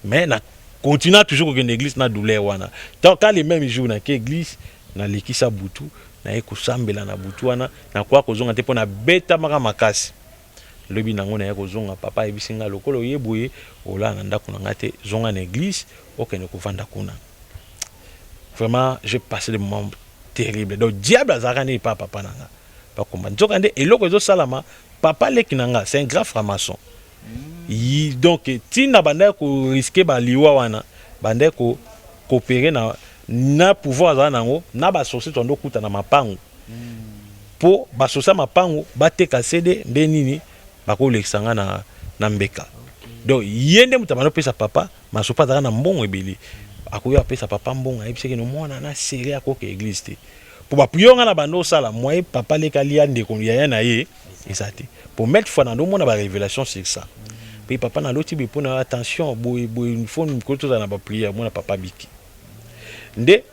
A: Mais na continue toujours kokende église na douleur wana. Tant ka le même jour nake église, nalekisa butu, naye kosambela na butu wana, nakoka kozonga te mpo nabetamaka makasi. Lobi nango naye kozonga, papa ayebisi nga: "Lokola oye boye, olala na ndako na nga te, zonga na église, okende kovanda kuna." Vraiment, j'ai passé des moments terribles. Donc diable azalaka nde epa papa na nga, bakoma nzoka nde eloko ezosalama. Papa leki na nga, c'est un grand franc-maçon. Donc ntina bandaki korisquer baliwa wana, bandaki kocoopérer na pouvoir azala nango na basorcier. Tondo okuta na mapango mpo basorcier ya mapango bateka cd nde nini, bakolekisa nga na mbeka. Donc ye nde moto abanda opesa papa masopa, azalaka na mbongo ebele, akoki apesa papa mbongo, ayebisaki no mwana na sere akoka église te po baprière nga na bando osala moye. Papa leka lia ndeko yaya na ye eza te po maintes fois nandomona barévélation sur ça. Mpe papa naloti boye mpona attention boye boye, fo mikolo tozala na baprière. Mona papa biki nde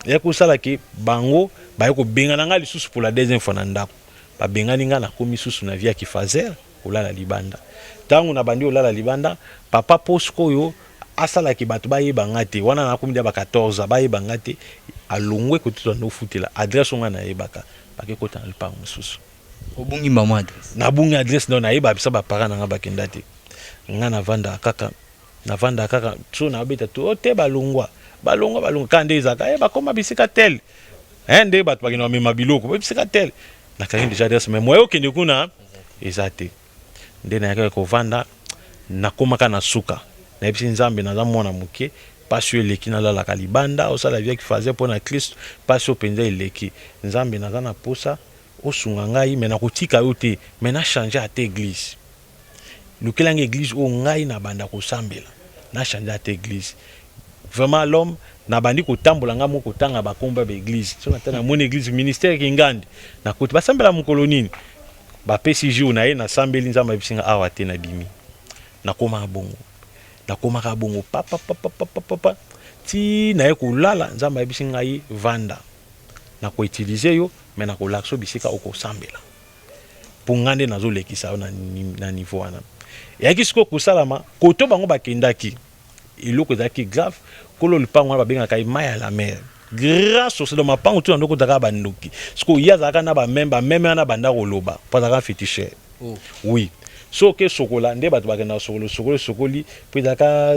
A: ya kosala ke bango baye kobengana nga lisusu pour la deuxième fois na ndako. Babengani nga, nakomi susu na vie ya kifazer, kolala libanda. Ntango nabandi kolala libanda, papa mpo sikoyo asalaki bato bayeba nga te wana nakomi dia ba 14 ans, bayeba nga te, alongwe kote tozanda ofutela, adresse oyo nga nayebaka, bake kota na lupango mosusu.
B: Obungi mama adresse?
A: Nabungi adresse. Donc nayeba bisa baparent na nga bakenda te. Nga navandaka kaka, navandaka kaka so nabeta to o te, balongwa, balongwa, balongwa kaka nde ezalaka e bakóma bisika tel e nde bato bakende bamema biloko bisika tel. Nakangi déjà adresse, mais moye okende kuna eza te. Nde nayakaka kovanda, nakomaka na suka, nayebisi Nzambe: "Naza mwana moke, mpasi oyo eleki, nalalaka libanda, osala vie kifaze mpo na Kristo, mpasi oyo mpenza eleki. Nzambe, naza na posa osunga ngai, me nakotika yo te, me nachange ata église, lukelanga église oyo ngai nabanda kosambela, nachange ata église." Vraiment, l'homme, nabandi kotambola ngai moko, kotanga bakombo ya baéglise. So nata namoni église ministère Kingandi, nakoti, basambela mokolo nini, bapesi jour na ye, nasambeli, Nzambe ayebisi nga awa te. Nabimi, nakomaka bongo, nakomaka bongo papapapapapa ti naye kolala. Nzambe ayebisi ngai: "Vanda, nakoutiliser yo, me nakolakisa yo bisika okosambela, mpo ngai nde nazolekisa yo na niveau wana." Eyaki sikoyo kosalama koto bango bakendaki, eloko ezalaki grave. Kolo lupango wana babengaka ye Mai ya la Mer, grand sorcier. Donc mapango tu na ndoko otaka bandoki. Sikoyo ye azalaka na bameme, bameme wana banda koloba mpo azalaka féticheur.
B: Oh.
A: Oui, soki esokola nde bato bakendaka sokola, osokoli, osokoli mpo ezalaka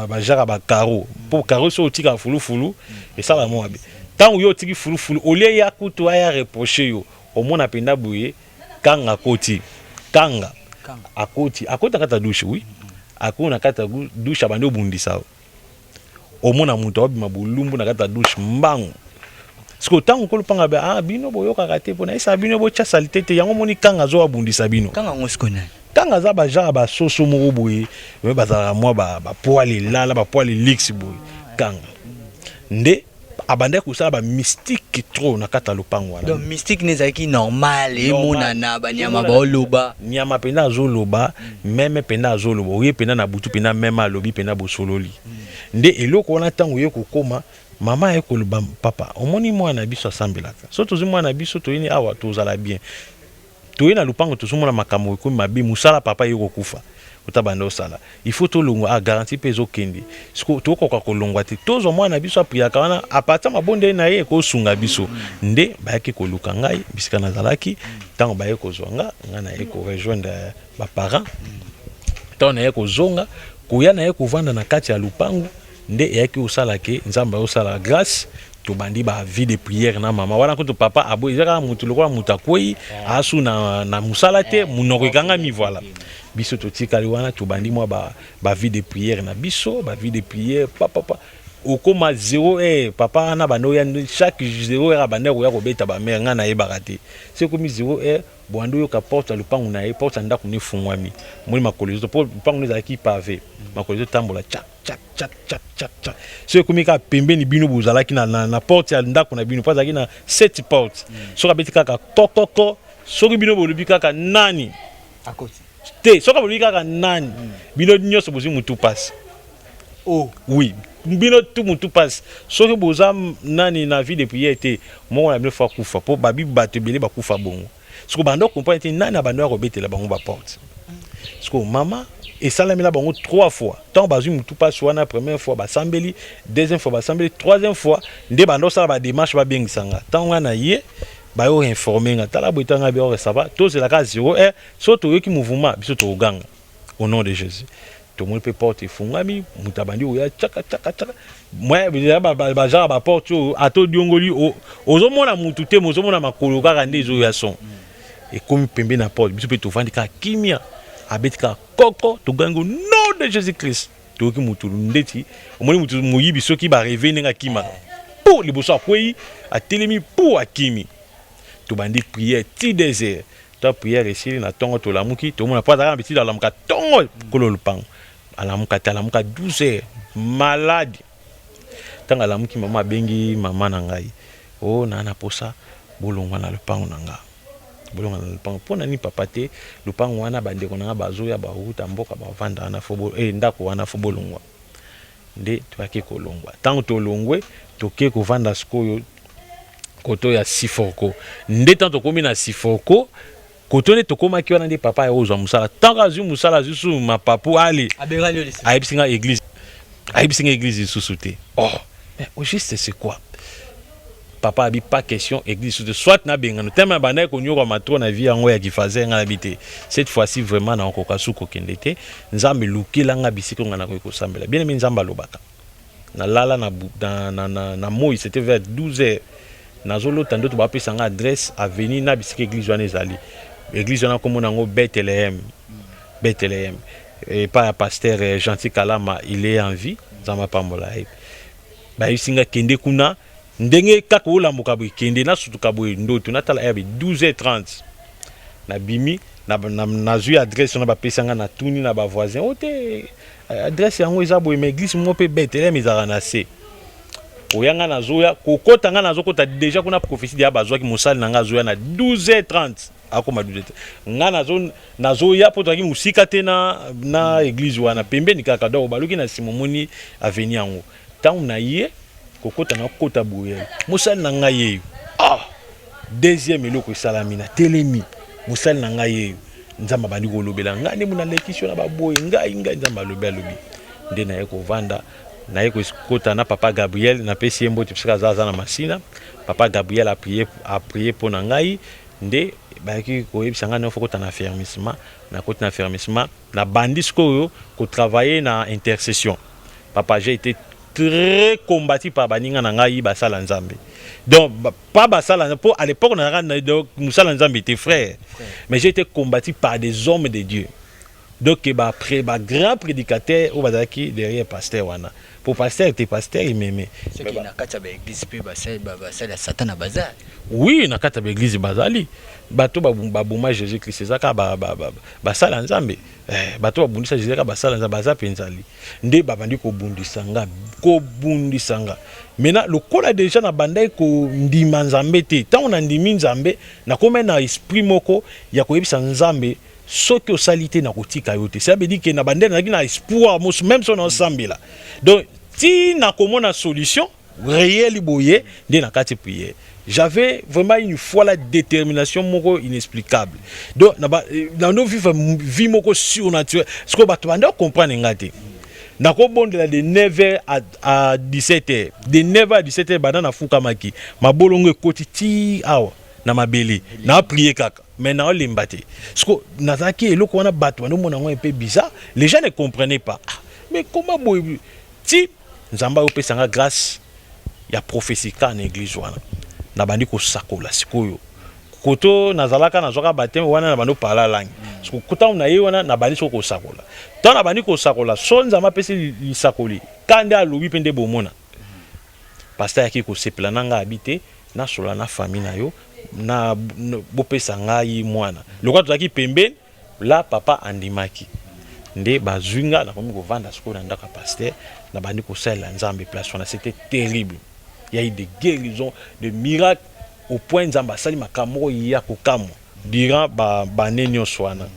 A: bajare ya bakaro, mpo karo soki otikaka fulufulu esala mwa mabe. Ntango yo otiki fulufulu, olie ya kutu aya reproche yo, omona mpenza boye kanga akoti, kanga akoti, akoti na kati ya douche. Oui, akoti na kati ya douche, abandi obundisa yo, omona moto aobima bolumbu na kati ya douche mbangu. Sikoyo ntango nkolo panga be, ah, bino boyokaka te, mpo nayesaka bino botya saleté te, yango moni kanga azo abundisa bino.
B: Kanga yango sikoyo nani?
A: Kanga aza bagenre basoso moko boye, me bazalaka mwa bapoils elala, bapoils elix boye. Kanga nde abandaki kosala bamystique trop na kati ya lopango wana.
B: Donc mystique ne ezalaki normal, emonana banyama baoloba?
A: Nyama mpenza azoloba, meme mpenza azoloba, oye mpenza na butu mpenza, meme alobi mpenza, bosololi nde eloko wana. Ntango oye kokóma Mama aye koloba: "Papa, omoni mwana na biso asambelaka. So tozwi mwana na biso, toyini awa, tozala bien." Toye na lupango, tozomona makambo ekomi mabe. Mosala papa ye kokufa, ota banda osala, il faut tolongwa. A garantie mpe ezokende. Siko tokoka kolongwa te, tozwa mwana na biso apriaka wana, à partir mabondeli na ye ekosunga biso. Nde bayaki koluka ngai bisika nazalaki. Ntango baye kozwa nga, ngai naye korejoindre baparent. Ntango naye kozonga, koya naye kovanda na kati ya lupangu, nde eyaki kosala ke Nzambe ayosala grâce. Tobandi ba vie de prière na mama wana. Kutu papa aboyi, eza kaka motu lokola moto akwei, asu na mosala te, monoko ekangami. Voilà, biso totikali wana, tobandi mwa ba vie de prière na biso, ba vie de prière papapa. Okóma 0 heure, papa wana banda oya chaque 0 heure, abanda koya kobeta bamare. Ngai nayebaka te. Se ekomi 0 heure, bwanda oyoka porte ya lupangu na ye, porte ya ndako nefungwami, moni makolo ezo, po lupangu no ezalaki pavé, makolo ezotambola tchak tchak tchak tchak tchak tchak. So ekomi kaka pembeni, bino bozalaki na porte ya ndako na bino, po azalaki na sept porte. Soki abeti kaka kokoko, soki bino bolobi kaka "Nani?"
B: Akoti.
A: Te, soki bolobi kaka "Nani?", bino nyonso bozwi mutu pasi.
B: Oh.
A: Oui, bino tu mutu pasi. Soki boza nani na vie de prière te, moko na bino faut akufa, mpo babi bato ebele bakufa bongo. Siko bando comprendre te nani abando ya kobetela bango baporte. Siko mama esalamela bango trois fois. Ntango bazwi mutu mpasi wana, première fois basambeli, deuxième fois basambeli, troisième fois nde bando osala badémarche, babengisanga. Ntango ngai na ye, bayo informe nga: "Tala boye." Tanga bi ore, ça va, tozelaka 0 heure. So toyoki mouvement, biso tokoganga au nom de Jésus. Tomoni mpe porte efungwami, moto abandi koya tchaka tchaka tchaka. Bagenre baporte oyo ata odiongoli, ozomona mutu te, ozomona makolo kaka nde ezoya. Son ekomi pembe na porte, biso mpe tovandi kaka kimia. Abeti kaka koko, togangi au nom de Jésus Christ. Toyoki mutu ndeti omoni mutu moyibi soki bareve ndenge akimaka po liboso, akwei, atelemi po akimi. Tobandi prière ti 2 heures. To prière esili, na ntongo tolamuki, tomona po azalaka na bitili, alamuka ntongo. Kolo lupango alamuka te, alamuka 12 heures, malade. Ntango alamuki, mama abengi mama na ngai: "O naa na posa bolongwa na lopango na nga, bolongwa na lopango." "Mpo na nini, papa?" "Te, lopango wana, bandeko na nga bazoya, bauta mboka, bavanda wana, faut ndako wana faut bolongwa." Nde toyaki kolongwa. Ntango tolongwe, toke kovanda sikoyo koto ya Siforco. Nde ntango tokómi na Siforco, koto nde tokómaki wana, nde papa ya kozwa mosala. Ntango azwi mosala, azwi su mapapu ale, ayebisi nga église, ayebisi nga église lisusu te. Oh, mais au juste, c'est quoi? Papa abi: "Pas question église lisusu te, soit nabengano teme." Bandaki konyokwama trop na vie yango ya kifazer. Nga nabi te, cette fois-ci vraiment nakokoka su kokende te. Nzambe, lukelanga bisika nga nakoki kosambela. Bien aimé, Nzambe alobaka. Nalala na moi, c'était vers 12 heures, nazolota ndoto, bapesa nga adresse, avenue na bisika église wana ezali. Église wana komona yango Bethlehem, Bethlehem, epai ya pasteur Gentil Kalama. Il est en vie, Nzambe apambola ye. Bayebisi nga: "Kende kuna." Ndenge kaka olambuka boye, kende, nasutuka boye ndoto, natala heure 12h30, nabimi, nazwi adresse wana bapesi nga, natuni na bavoisin o te, adresse yango eza boye, mais église moko mpe Bethlehem ezalaka na se. Koya nga, nazoya kokota, nga nazokota déjà kuna, prophétie deya bazwaki. Mosali na nga azoya na 12h30, akoma 12h, nga nazoya, mpo tozalaki mosika te na église wana, pembeni kaka. Donc baluki na nsima, omoni avenue yango. Ntango na ye kokota, nakota boye, mosali na ngai yeyo. Ah, deuxième eloko esalami, natelemi, mosali na ngai yeyo. Nzambe abandi kolobela ngai nde nalekisi yo na baboye ngai. Ngai Nzambe alobi, alobi nde naye kovanda, naye kokota na papa Gabriel. Napesi ye mbote bisika aza, aza na Masina. Papa Gabriel aprier mpo na ngai. Nde bayaki koyebisa ngai nde faut kota na affermissement. Nakoti na affermissement, nabandi sikoyo kotravailler na intercession. Papa, j'ai été très combattu par baninga na ngai basala Nzambe. Donc pas basala, po à l'époque na donc mosala Nzambe était frère, mais j'ai été combattu par des hommes de Dieu, donc ba ba grand prédicateur oyo bazalaki derrière pasteur wana, pour pasteur était pasteur, il m'aimait.
B: Soki na kati ya baeglise mpe basali ya Satan baza?
A: Oui, na kati ya baeglise bazali bato baboma Jésus Christ, eza kaka basala Nzambe. Bato babundisa Jésus kaka basala Nzambe, baza mpenzali. Nde babandi kobundisa nga, kobundisa nga. Maintenant, lokola déjà nabandaki kondima Nzambe te, ntango nandimi Nzambe, nakomi na esprit moko ya koyebisa Nzambe: "Soki osali te, nakotika yo te." Ça veut dire que na bandele nazalaki na espoir mosu, même so naosambela, donc ti nakomona solution. Réel boye nde na kati prière. J'avais vraiment une foi, la détermination moko inexplicable. Donc na ba na no vivre vie moko surnaturelle. Ce que bato banda comprendre nga te. Nakobondela de 9h à 17h, de 9h à 17h, banda nafukamaki, mabolongo ekoti ti awa na mabele, na prier kaka, mais naolemba te. Siko nazalaki eloko wana, bato bandomona yango un peu bizarre, les gens ne comprenaient pas. Ah, mais comment boye? Ti Nzambe ayopesanga grâce ya prophétie kaka na église wana, nabandi kosakola. Sikoyo koto nazalaka, nazwaka baptême wana, na bandi opala langue. Ntango na ye wana, nabandi soko kosakola. Ntango nabandi kosakola, so Nzambe apesi lisakoli ka nde alobi mpe nde bomona pasteur ayaki kosepela na ngai, abi te nasola na famille na yo na bopesa ngai mwana. Lokola tozalaki pembeni la, papa andimaki nde bazwi nga, nakomi kovanda sikoyo na ndako ya pasteur, nabandi kosalela Nzambe place wana. C'était terrible, il y a eu des guérisons, des miracles, au point Nzambe asali makambo moko ya kokamwa durant bane nyonso wana.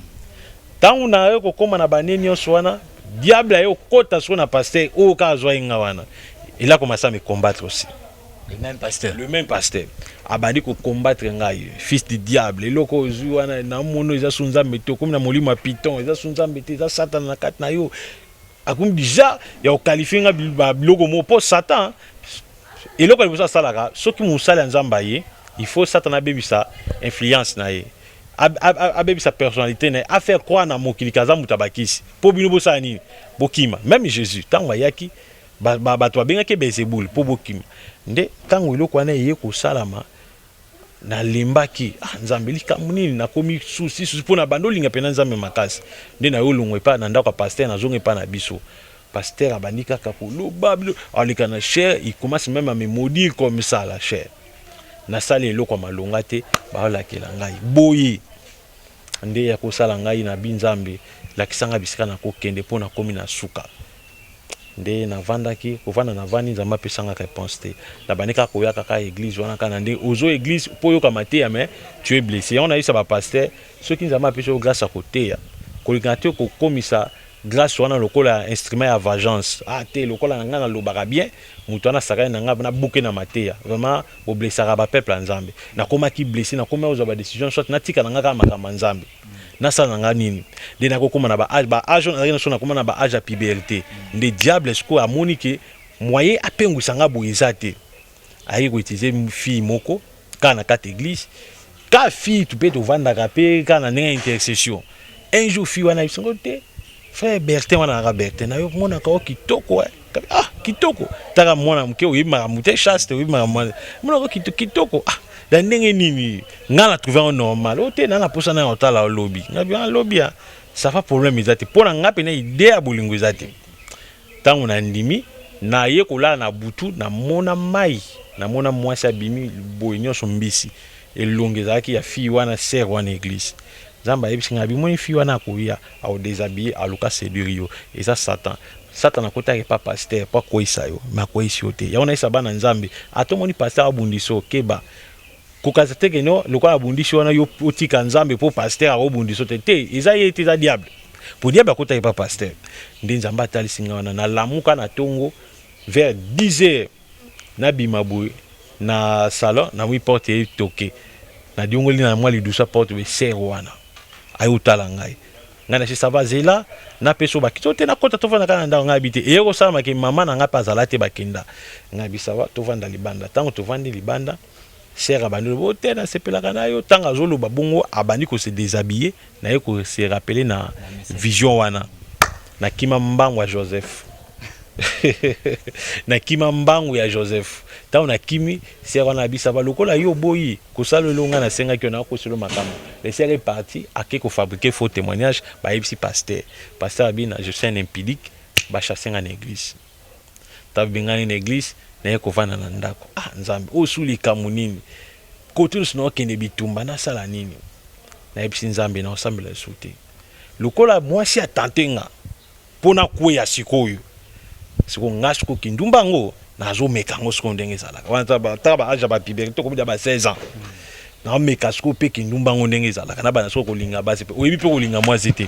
A: Ntango na ye kokóma na bane nyonso wana, diable aye kokɔta sikoyo na pasteur oyo kaka azwa ye nga wana. Il a commencé à me combattre aussi.
B: Le même pasteur?
A: Le même pasteur abandi kocombattre ngai: "Fils du diable, eloko ozwi wana namono eza so Nzambe te, okomi na molimo ya python, eza so Nzambe te, eza Satana na kati na yo." Akomi déjà ya koqualifier nga biloko moko, mpo Satan, eloko ya liboso asalaka soki mosali ya Nzambe aye, il faut Satan abebisa influence na ye, abebisa personnalité na ye, afaire croire na mokili kaza moto abakisi mpo bino bosala nini? Bokima. Même Jésus, ntango ayaki, bato babengaki Belzebul mpo bokima. Nde ntango eloko wana eye kosalama, nalembaki. Ah, Nzambe, likambo nini? Nakomi souci souci mpo na bando olinga mpena Nzambe makasi. Nde na yo olongwa epai na ndako ya pasteur, nazonga epai na biso. Pasteur abandi kaka koloba, aleka na chaire, il commence même à me maudire comme ça, la chaire. Nasali eloko ya malonga te, baolakela ngai boye nde ya kosala ngai na bi. Nzambe, lakisa bisika nakokende mpo nakomi na suka. Nde navandaki kovanda, navandi, Nzambe apesanga réponse te. Nabandi kaka koya kaka église wana, kaka na ndenge ozo église mpo oyoka mateya, mais tu es blessé. Yango nayebisa bapasteur: soki Nzambe apesi yo grâce ya koteya, kolingaka te kokomisa grâce wana lokola instrument ya vengeance. Ah te, lokola na ngai nalobaka bien, moto wana asakani na ngai, nabuke na mateya. Vraiment, boblessaka bapeuple ya Nzambe. Nakomaki blessé, nakomi kozwa badécision, soit natika na ngai kaka makambo ya Nzambe, nasala na ngai nini. Nde nakokóma na baâge nazalaki na so, nakóma na baâge ya puberté. Nde diable sikoyo amoni ke moyen apengwisa nga boye eza te, ayaki koutiliser fille moko kaka na kati église, ka fille mpe tovandaka mpe kaka na ndenge ya intercession. Un jour, fille wana ayebisango te: "Frère Bertin wana, naka Bertin na yo, monaka o kitoko." Ah, kitoko taka mwana moke, oyebi makambo te, chaste, oyebi makambo, monaka kitoko. Ah, na ndenge nini ngai na trouve yango normal o te, na na posa na otala olobi ngai bi alobi ya ça va, problème eza te. Mpo na ngai mpena idée ya bolingo eza te. Ntango nandimi, naye kolala na butu, namona mai, namona mwasi abimi boye nyonso mbisi, elongi ezalaki ya fille wana, sœur wana église. Nzambe ayebisi ngai: "Bimoni fille wana akoya, akodéshabiller, aluka séduire yo, eza Satan. Satan akotaki epa pasteur mpo akweyisa yo, me akweyisi yo te." Yango nayesa bana Nzambe: atomoni pasteur abundisi yo, keba, kokasa te keno lokola abundisi wana, yo otika Nzambe mpo pasteur akobundisa yo te. Te, eza ye te, eza diable, po diable akotaki epa pasteur. Nde Nzambe atalisi ngai wana. Nalamuka na ntongo vers 10 heures, nabima boye na salon, namoni porte etoke, nadiongoli na mwa lidusa porte boye, sœur wana ayotala ngai. Ngai na ça va, zela napesa bakiti o te, nakɔta, tovanda kaka na ndako. Ngai abi te, eye kosalamaki mama na ngai mpe azala te, bakenda. Ngai abi ça va, tovanda libanda. Ntango tovandi libanda, sœur abandi oloba o te, nasepelaka na yo. Ntango azoloba bongo, abandi kose déshabiller. Naye kose rappeler na vision wana, nakima mbangu ya Joseph, nakima mbangu ya Joseph. Ntango nakimi, sœur wana abisaba lokola yo boyi kosala elongo ngai nasengaki yo, nakosela makambo. Le sœur est parti, ake kofabriquer faux témoignage, bayebisi pasteur. Pasteur abi na je suis un impudique, bachasse nga na église. Ntango bengani na église, naye kovanda na ndako. Ah Nzambe, oyo su likambo nini? Kote nyonso naokende bitumba, nasala nini? Nayebisi Nzambe, naosambela lisusu te. Lokola mwasi atante nga mpo nakweya, sikoyo sikoyo nga sikoyo kindumba yango nazomeka yango sikoyo ndenge ezalaka wana, taka baâge ya bapuberté, tokomi ba 16 ans, naomeka sikoyo mpe kindumba yango ndenge ezalaka. Nabanda sikoyo kolinga basi mpe, oyebi mpe kolinga mwasi te,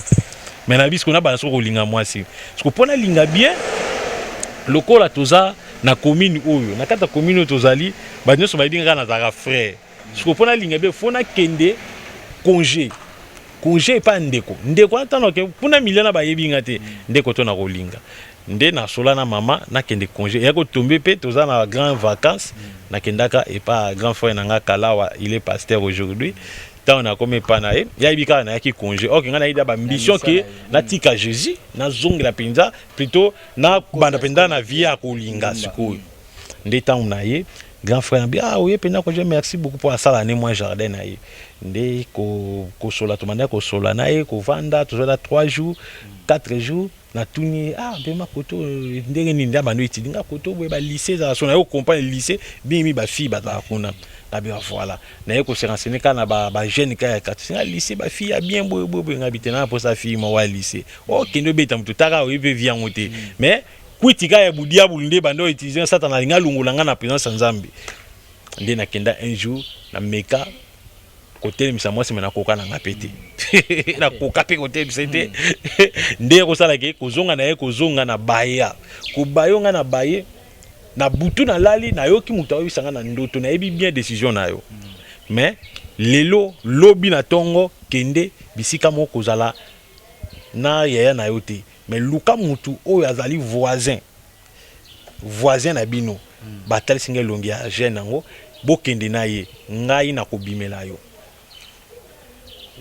A: mais nayebi sikoyo nabanda sikoyo kolinga mwasi. Sikoyo mpo nalinga bien, Lokola toza na commune oyo, na kati ya commune oyo tozali, bato nyonso bayebi nga nazalaka frère. Sikoyo mpo nalinga be, fo nakende congé, congé epai ya ndeko. Ndeko wana ntango ake kuna miliana, bayebi nga te. Ndeko to nakolinga nde nasola na mama, nakende congé. Eya kotombe mpe toza na grand vacances. Nakendaka epai ya grand frère na nga Kalawa, il est pasteur aujourd'hui. Ntango nakomi epai na ye, yayebi kaka nayaki congé. Ok, ngai nayebi baambition ke natika Jésus, nazongela mpenza, plutôt nabanda mpenza na vie ya kolinga. Sikoyo nde ntango na ye, grand frère na bi: "Ah, oye mpenza congé, merci beaucoup." Mpo asala ne mwa jardin na ye nde kosola, tobanda kosola na ye, kovanda, tozala 3 jours, 4 jours. Natuni: "Ah, mpema koto ndenge nini?" Nde abando etidi nga koto boye, balycée ezala so. Naye kocomprendre lycée mingi, bafille bazala kuna. Nabi: "Voilà." Naye kose renseigner kaka na bajeune kaka ya quartier: "Nga lycée, bafille ya bien boye boye boye." Ngabi te, na mposa fille moko ya lycée. Okende obeta moto taka, oyebi mpe vi yango te, mais kwiti kaka ya budiabulu nde bando utiliser Satana, alingi alongola nga na présence ya Nzambe. Nde nakenda un jour, nameka kotelemisa mwasi, me nakoka na nga mpe te, nakoka mpe kotelemisa te. Nde kosalaka kozonga na ye, kozonga na baya, kobayo nga na baye na butu. Nalali, nayoki moto ayoyebisa nga na ndoto: "Nayebi bien décision na yo, mais lelo, lobi na ntongo, kende bisika moko, kozala na yaya na yo te, mais luka mutu oyo azali voisin, voisin na bino." Batalisi ngai elongi ya jeune yango: "Bokende na ye, ngai nakobimela yo."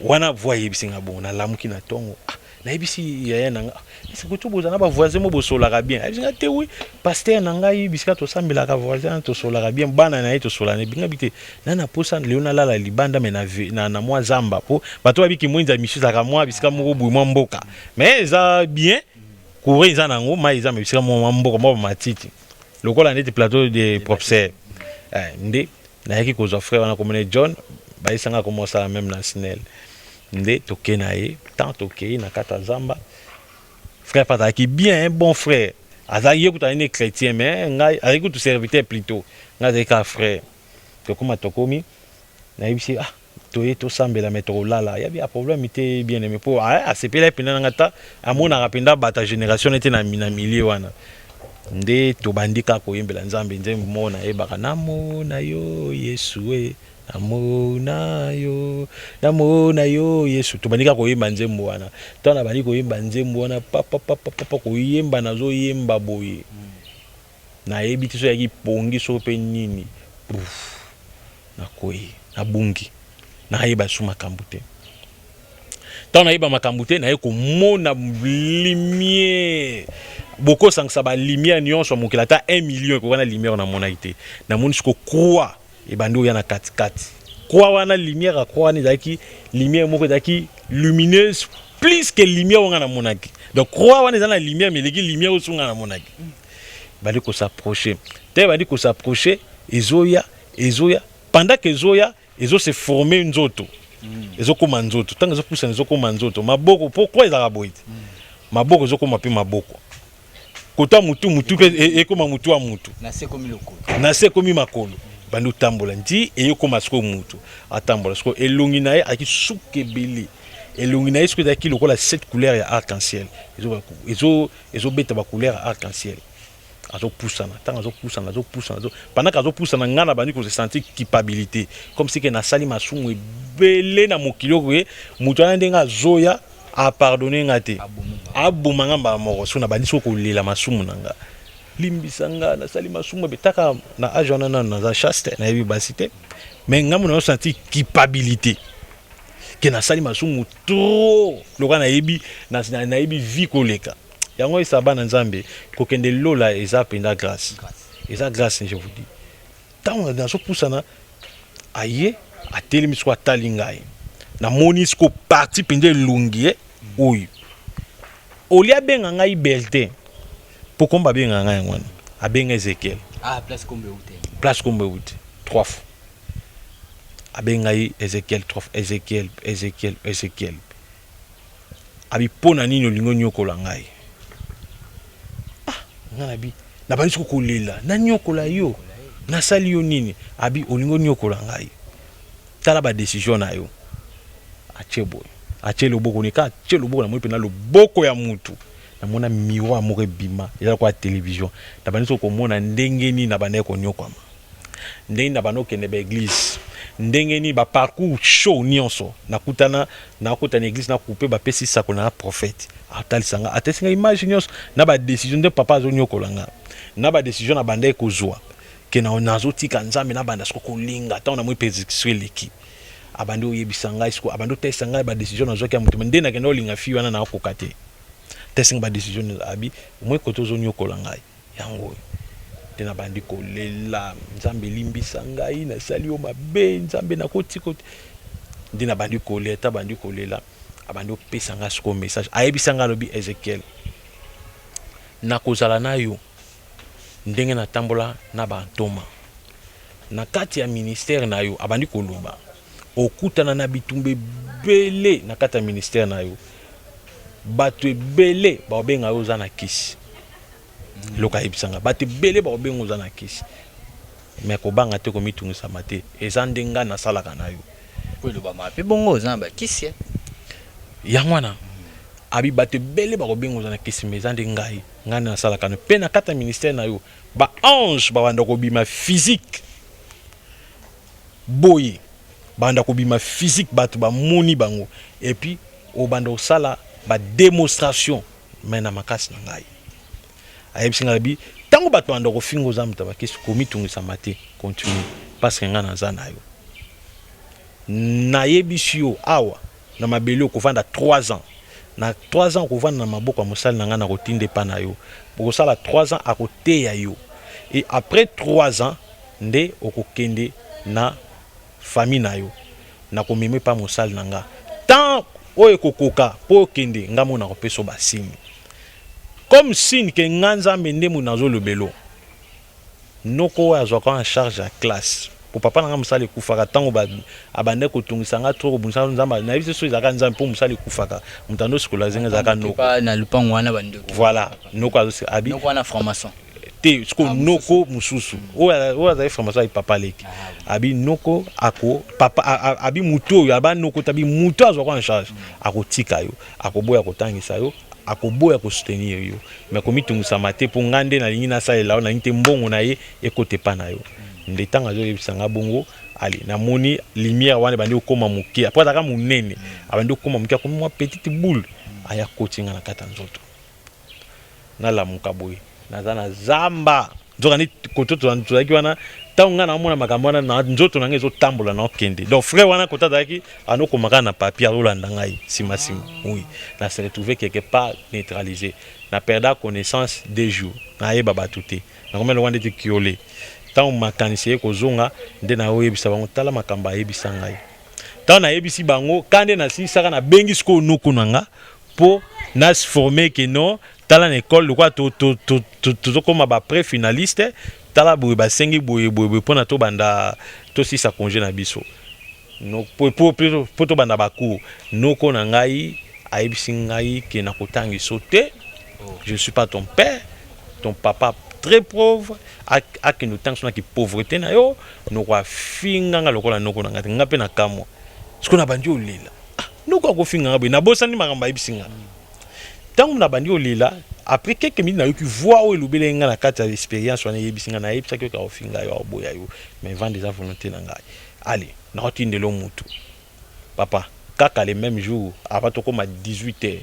A: Wana voix eyebisi nga bongo. Nalamuki na ntongo, ah, nayebisi yaya na nga: "Ese kutu boza na bavoisin mo bosolaka bien?" Ayebisi nga te: "Oui, pasteur na ngai, bisika tosambelaka, voisin, tosolaka bien, bana na ye tosolana." Ebinga bi te na na posa lelo nalala libanda, me na mwa zamba, mpo bato babiki mwenza misu ezalaka mwa bisika moko boye, mwa mboka, mais eza bien, courant eza nango, mai eza, me bisika mwa mboka, mwa bamatiti lokola neti plateau de professeur. Nde nayaki kozwa frère wana, komona John, bayesanga komosala même na SNEL. Nde tokei na ye. Tant tokei na kati ya zamba, frère mpe azalaki bien, un bon frère. Azalaki ye kutu azali ne chrétien, mais ngai azalaki kutu serviteur plutôt, ngai azalaki kaka frère. Tokóma, tokomi, nayebisi: "Ah, toye tosambela, me tokolala." Yabi ya problème te, bien aimé, mpo asepeli mpenza nanga ta amonaka mpenza bato ya génération nete na milieu wana. Nde tobandi kaka koyembela Nzambe nzembo moko nayebaka: "Namona yo Yesu e, namona yo, namona yo Yesu." Tobandi kaka koyemba nzembo wana. Ntango nabandi koyemba nzembo wana, papapapapa, koyemba, nazoyemba boye, nayebi te so eyaki pongi soko mpe nini, puf, nakwei, nabungi, nayeba su makambo te. Ntango nayeba makambo te, naye komona lumière. Bokosangisa balumière nyonso ya mokili, ata 1 million ekoka na lumière namonaki te. Namoni siko croix ebandi oya na katikati. Croix wana, lumière ya croix wana ezalaki lumière moko ezalaki lumineuse plus que lumière oyo nga namonaki. Donc croix wana eza na lumière, mais eleki lumière oyo nga namonaki. Bandi kos'approcher te, bandi kos'approcher, ezoya, ezoya. Pendant que ezoya, ezose former nzoto, ezokóma nzoto. Ntango ezopusana, ezokóma nzoto, maboko, po croix ezalaka boye te, maboko ezokóma mpe maboko, kota mutu, mutu mpe ekóma mutu ya mutu.
B: Na se komi lokolo.
A: Na se ekomi makolo. Bandi otambola nti eyekóma sikoyo mutu atambola. Sikoyo elongi na ye azalaki suki ebele. Elongi na ye sikoyo ezalaki lokola sept couleur ya arc en ciel, ezobeta bacouleur ya arc en ciel. Azopusana, ntango azopusana, azopusana, pendant que azopusana, ngai na bandi kose sentir culpabilité, comme si ke nasali masumu ebele na mokili oyo. Ye moto wana, ndenge azoya, apardonner nga te, aboma nga mbala moko. So nabandi soko kolela masumu na nga: "Limbisa nga, nasali masumu ebe." Taka na age wana, nano naza chaste, nayebi basi te, mais nga mo nazosentir culpabilité ke nasali masumu trop, lokola nayebi nayebi vie koleka yango. Esa bana Nzambe, kokende lola eza mpenza grâce, eza grâce, je vous dis. Ntango nazopusana, aye, atelemi siko, atali ngai. Namoni siko parti mpenza elongi ye oyo olia abenga ngai Bertin, mpo kombo abenga ngai yango wana, abenga Ezekiel.
B: Ah, place kombo euti.
A: Place kombo euti. Trois fois abenga ngai Ezekiel, trois fois Ezekiel, Ezekiel, Ezekiel. Abi: "Mpo na nini olingi onyokola ngai?" Ah, ngai nabi, nabandi siko kolela: "Nanyokola yo? Nasali yo nini?" Abi: "Olingi onyokola ngai, tala badécision na yo." Atie boye, atie loboko, nika atie loboko, namoni mpena loboko ya mutu. Namona miroir moko ebima, eza lokola television. Nabandi sikoyo komona ndenge nini nabandaki konyokwama, ndenge nini nabanda kokende ba eglise, ndenge nini ba parcours chaud nyonso nakutana, nakota na eglise na coupe, bapesi sako na prophète atalisa nga, atalisi nga image nyonso na ba decision nde papa azonyokola nga na ba decision nabandaki kozwa ke nazotika Nzambe, nabanda sikoyo kolinga ntango namoni persecution eleki. Abandi oyebisa ngai sikoyo, abandi otalisa ngai ba decision nazwaki ya motema nde nakenda kolinga fille wana, nakoka te. Talisa ngai ba decision, abi omoni kote ozonyokola ngai yango oyo nde nabandi kolela, Nzambe limbisa ngai, nasali yo mabe, Nzambe nakotika te. Nde nabandi kolela, ta bandi kolela, abandi opesa ngai sikoyo message, ayebisa ngai, alobi Ezekiel, nakozala na yo ndenge natambola na bantoma na kati ya ministère na yo. Abandi koloba, okutana na bitumba ebele na kati ya ministère na yo, bato ebele bakobenga yo oza na kisi. Eloko ayebisa nga, bato ebele bakobenga oza na kisi, mais kobanga te, komitungisama te, eza nde ngai nasalaka na yo.
B: Po elobama mpe bongo oza na bakisi.
A: Yango wana abi bato ebele bakobenga oza na kisi, mais eza nde ngai, ngai nde nasalaka no. Mpe na kati ya ministère na yo, ba ange babanda kobima physique boye, banda kobima physique, bato bamoni bango, et puis obanda kosala ba démonstration, mais na makasi na ngai. Ayebisi ngai, abi ntango bato banda kofinga oza moto ya bakisi, komitungisama te, continue, parce que ngai naza na yo. Nayebisi yo, awa na mabele okovanda 3 ans. Na 3 ans okovanda na maboko ya mosali na ngai, na kotinda epa na yo, okosala 3 ans, akoteya yo, et après 3 ans nde okokende na famille na yo. Nakomema epa mosali na nga. Tant oyo ekokoka mpo okende, nga mo nakopesa yo basigne, comme signe ke nga Nzambe nde mo nazolobelo. Noko oyo azwaka en charge ya classe, po papa na nga mosala ekufaka ntango abandaki kotungisa nga trop, kobundisa Nzambe. Nayebi te so ezalaka Nzambe, mpo mosala ekufaka, moto ando sikola zenga ezalaka noko.
B: Na lupango wana bandoki.
A: Voilà, noko abi.
B: Noko wana franc-maçon?
A: Te, siko noko mosusu oyo azali franc-maçon, ayi papa leki. Abi noko ako papa, abi motu oyo aba noko te, abi motu azwaka en charge, akotika yo, akoboya kotangisa yo, akoboya kosoutenir yo, mais komitungisama te, mpo ngai nde nalingi nasalela yo, nalingi te mbongo na ye ekota epa na yo. Nde ntango azoyebisa nga bongo, ale namoni lumière wana ebandi kokóma moke, po azalaka monene, abandi kokóma moke, akomi mwa petite boule, aya koti nga na kati ya nzoto. Nalamuka boye, naza na zamba. Nzoka nde koto tozalaki wana, ntango ngai naomona makambo wana na nzoto na ngai ezotambola, naokende. Donc frère wana koto azalaki, anokoma kaka na papier, azolanda ngai nsima nsima. Oui, na se retrouver quelque part neutralisé, na perda connaissance 2 jours, nayeba bato te, nakomi lokwa ndeti kiole. Ntango makanisi ye kozonga, nde naoyebisa bango, tala makambo ayebisa ngai. Ntango nayebisi bango ka nde nasilisaka, nabengi sikoyo noko na nga mpo naforme ke non, tala na école lokola tozokóma ba pré finaliste, tala boye basengi boye boye boye mpona tobanda tosilisa congé na biso, mpo tobanda bacours. Noko na ngai ayebisi ngai ke nakotangiso te, je suis pas ton père, ton papa très pauvre, akende otangisa naki pauvreté na yo. Noko afinga nga lokola noko na ngai te. Nga mpe na kamwa sikoyo, nabandi olela. Ah, noko akofinga nga boye? Nabosani makambo ayebisi nga. Ntango nabandi olela, après quelques minutes nayoki voix oyo elobelaki nga na kati ya expérience wana, eyebisi nga: nayebisaki oyo akofinga yo, akoboya yo, mais vande eza volonté na ngai. Ale nakotindela mutu papa. Kaka le même jour, avant tokóma 18 heures,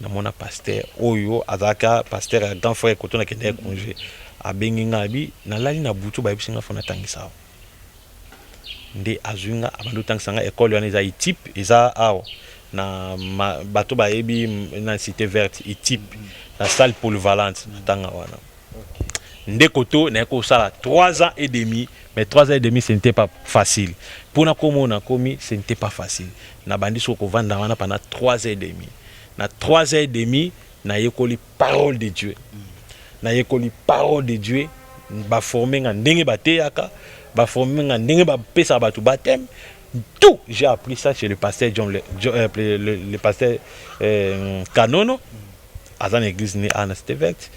A: namona pasteur oyo azalaka pasteur ya grand frère koto nakendaki congé, abengi nga, abi nalali na butu, bayebisi nga fo natangisa awa. Nde azwi nga, abandi otangisa nga. Ekole wana eza ITIP, eza awa na bato bayebi na Cité Verte, ITIP, na salle polyvalente. Natanga wana nde koto naye kosala 3 ans et demi. Mais 3 ans et demi, ce n'était pas facile mpona komona komi, ce n'était pas facile. Nabandi soki kovanda wana pendant 3 ans et demi. Na 3 ans et demi, nayekoli parole de Dieu, nayekoli parole de Dieu. Baforme nga ndenge bateyaka, baforme nga ndenge bapesaka bato baptême, tout. J'ai appris ça chez le pasteur John, le pasteur Kanono, aza na église ne awa na Cité Verte.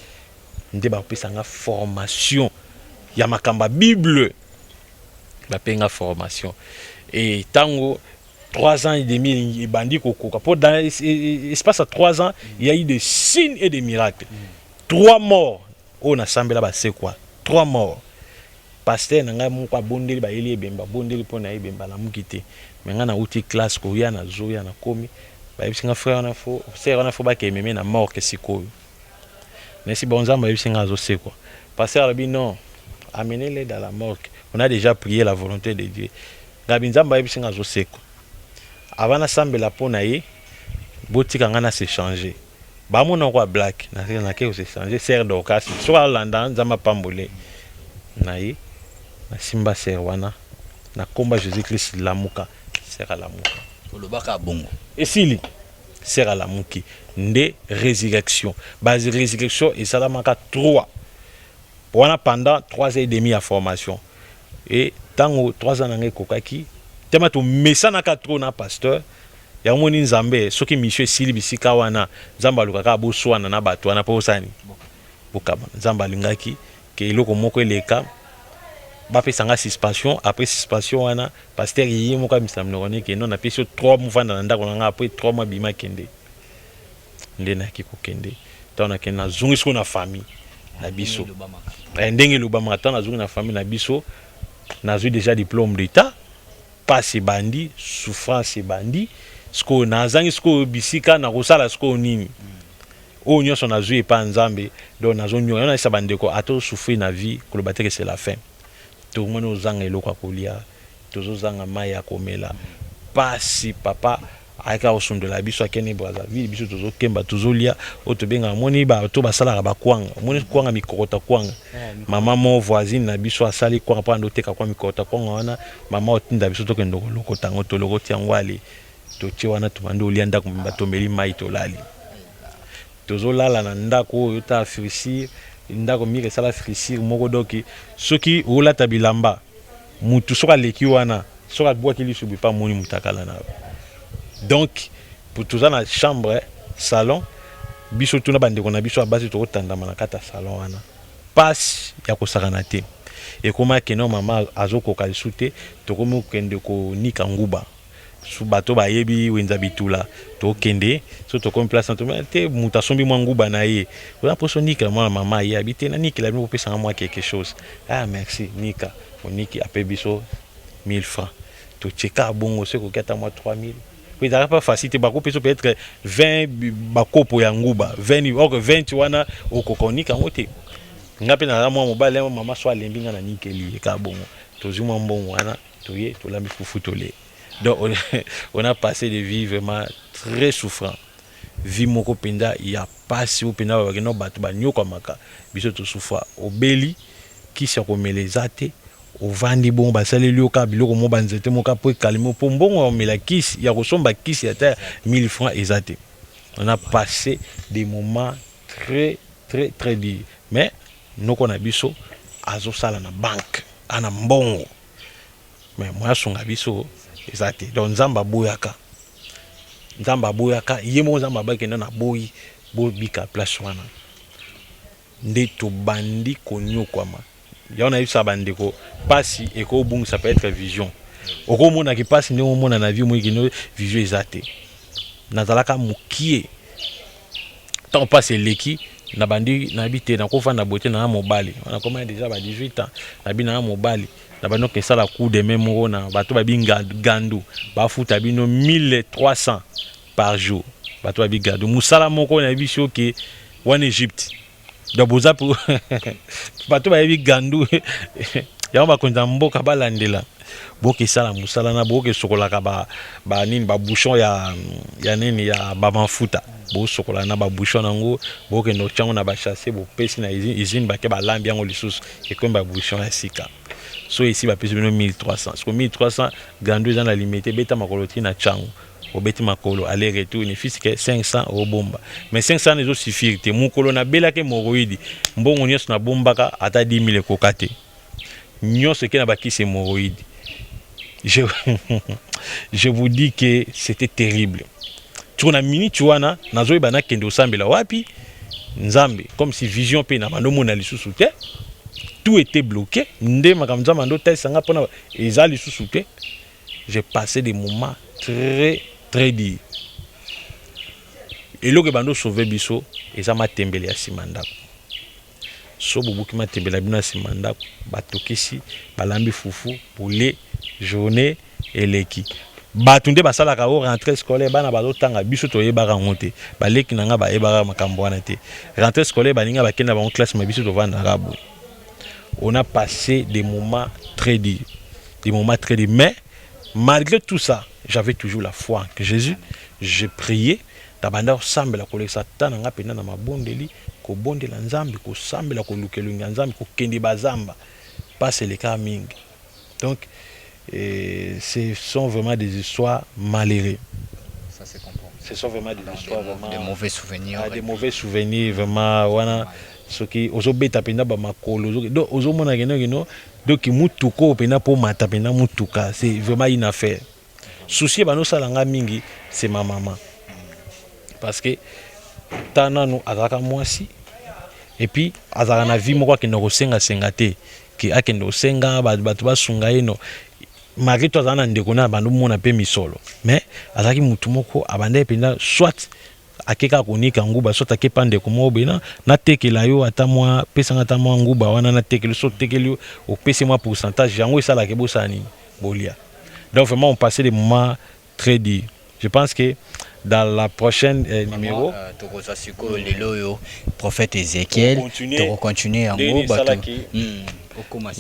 A: Nde bapesa nga formation ya makambo ya Bible, bape nga formation. E ntango 3 ans et demi ebandi kokoka, mpo dans espace ya 3 ans, il y a eu des signes et des miracles. Trois morts oyo nasambela basekwa, trois morts. Pasteur na ngai moko abondeli, bayeli ebembe, abondeli mpo na ye, ebembe alamuki te. Me ngai nauti classe koya, nazoya, nakomi, bayebisi nga: "Frère wana, faut, sœur wana, faut bakememe na morgue sikoyo." Nesi bon, Nzambe ayebisi nga azosekwa. Pasteur alobi: "Non, amenez-les dans la morgue, on a déjà prié la volonté de Dieu." Ngabi: "Nzambe ayebisi nga azosekwa. Avant nasambela mpo na ye, botika ngai nase changer." Bamona kwa black, nake kose changer. Sœur Dorcas, soki alanda, Nzambe apambole na ye. Nasimba sœur wana na komba Jésus Christ, lamuka. Sœur alamuka.
B: Olobaka bongo?
A: Esili, sœur alamuki. Nde résurrection, barésurrection esalamaka 3 wana pendant 3 ans et demi ya formation. E ntango 3 ans na ngai ekokaki, tema tomesanaka trop na pasteur yango. Moni Nzambe, soki mission esili bisika wana, Nzambe alukaka boswana na bato wana mpo osani bokaba. Nzambe alingaki ke eloko moko eleka, bapesa nga suspension. Après suspension wana, pasteur ye moko amisa monoko neke: "Non, napesi yo 3 mois, vanda na ndako na nga." Après 3 mois, bima, kende. Nde nayaki kokende. Ntango nakende, nazongi sikoyo na famille na biso. Ndenge elobamaka, ntango nazongi na famille na biso, nazwi déjà diplôme d'état. Pasi ebandi, souffrance ebandi. Sikoyo nazangi sikoyo bisika nakosala sikoyo nini? Oyo nyonso nazwi epa Nzambe. Donc nazonyoka yo, nayesa bandeko, ata osouffrir na vie, koloba te ke c'est la fin. Tomoni ozanga eloko ya kolia, tozozanga mai ya komela, pasi. Papa ayaka kosundola biso, akende Brazzaville. Biso tozokemba, tozolia oyo tobengaka, moni bato basalaka bakwanga, omoni kwanga, mikokota kwanga. Mama mo voisine na biso asali kwanga mpo ando oteka kwa mikokota kwanga wana. Mama otinda biso tokende kolokota yango, tolokoti yango, ale totie wana, tobandi olia. Ndako mobimba tomeli mai, tolali, tozolala na ndako oyo ta fissure, ndako mire esala fissure moko. Doki soki olata bilamba, mutu soki aleki wana, soki abwaki liso boye, mpe amoni mutu akala na. Donc toza na chambre, salon, biso tuna bandeko na biso ya basi, tokotandama na kati ya salon wana. Pasi ya kosakana te. Ekóma kende, mama azokoka lisu te, tokomi kokende konika nguba. Su bato bayebi wenza bitula, tokende. So tokomi place na te, moto asombi mwa nguba na ye, oza mposo nikela mwana. Mama ye abi te: "Nanikela bino, kopesanga mwa quelque chose." "Ah, merci." Nika oniki, ape biso 1000 francs, totie kaka bongo. So ekoki ata mwa 3000, po ezalaka pas facile te. Bakopesa peut-être 20 bakopo ya nguba, 20 or 20 wana okoka onika yango te. Nga mpe naza mwa mobali, mama so alembi nga na nikeli ye kaka bongo. Tozwi mwa mbongo wana, toye, tolambi fufu, tolie. Donc on a passé des vies vraiment très souffrant, vie moko mpenza ya pasi oyo mpenza babakenda bato banyokwamaka. Biso tosufra. Obeli, kisi ya komela eza te. Ovandi bongo, basaleli yo kaka biloko mo banzete moko mpo ekalime, mpo mbongo ya komela kisi, ya kosomba kisi ata 1000 francs eza te. On a passé des moments très très très durs. Mais noko na biso azosala na banque, ana mbongo, mais moya asunga biso eza te. Donc Nzambe aboyaka, Nzambe aboyaka ye moko. Nzambe abakende na boyi bobika place wana. Nde tobandi konyokwama. Yango nayebisaka bandeko, mpasi ekobungisa peut-être vision. Okomonaki mpasi ndenge omona na vie, omoki vision eza te. Nazalaka mokie ntango mpasi eleki, nabandi, nayebi te, nakofanda boye te. Nanga mobali wana koma déjà ba 18 ans, nabi nanga mobali, na bandi okesala coup de main moko na bato babi gandu, bafuta bino 1300 par jour. Bato babi gandu, mosala moko nayebi si oke wana Égypte. Donc boza bato bayebi gandu yango, bakonzi ya mboka balandela. Bokesala mosala na bokesokolaka banini, babouchon ya nini, ya bamafuta, bosokola na babouchon yango, bokende otyango na basachet, bopesi na usine, bake balambi yango lisusu, ekomi babouchon ya sika. So esi bapesi bino 1300. Siko 1300, gandu eza na limité. Beta makolo ti na ntango obeti makolo aller retour, ne fût-ce que 500 obomba, mais 500 ezosuffire te. Mokolo nabelaki hémorroïde, mbongo nyonso nabombaka, ata 10 000 ekoka te. Nyonso eke na bakisi hémorroïde. Je vous dis que c'était terrible. Tiko na minute wana, nazoyeba nakende osambela wapi Nzambe, comme si vision mpe na bandomona lisusu te. Tout était bloqué. Nde makambo Nzambe ando otalisanga mpona eza lisusu te. J'ai passé des moments très très durs. Eloko ebandi osauve biso eza matembele ya nsima ndako. So bobuki matembele na bino ya nsima ndako, batokisi, balambi fufu, bolie, journée eleki. Bato nde basalaka o rentrée scolaire, bana bazotanga, biso toyebaka yango te. Baleki na nga bayebaka makambo wana te. Rentrée scolaire, baninga bakende na bango classe, ma biso tovandaka boye. On a passé des moments très durs, des moments très durs, mais malgré tout ça, j'avais toujours la foi en Jésus. Je priais, nabanda kosambela, kolekisa ta na nga mpenza na mabondeli, kobondela Nzambe, kosambela, koluka elongi ya Nzambe, kokende bazamba, mpasi elekaka mingi. Donc et ce sont vraiment des histoires malheureuses.
B: Ça c'est comprend.
A: Ce sont vraiment des histoires vraiment
B: des mauvais souvenirs.
A: Ah, des mauvais souvenirs vraiment. Wana soki ozobeta mpenza bamakolo, donc ozomona keno keno, donc mutuka oyo mpenza mpo mata mpenza mutuka, c'est vraiment une affaire. Souci ebanda nga mingi, c'est ma maman, parce que ta nanu azalaka mwasi et puis azalaka na vie moko, akende kosengasenga te, ke akende kosenga bato basunga ye. No, malgré to azala na ndeko na abanda omona mpe misolo, mais azalaki mutu moko abandaki mpenza, soit ake kaka konika nguba, soit ake pa ndeko moko boye, natekela yo ata mwa, pesanga ata mwa nguba wana, natekeli. So otekeli yo, opesi mwa pourcentage, yango esalaka ebosala nini, bolia. Donc vraiment, on passait des moments très durs. Je pense que dans la prochaine numéro
B: Tokozwa sikoyo lelo oyo prophète Ézéchiel, tokocontinue yango. Bato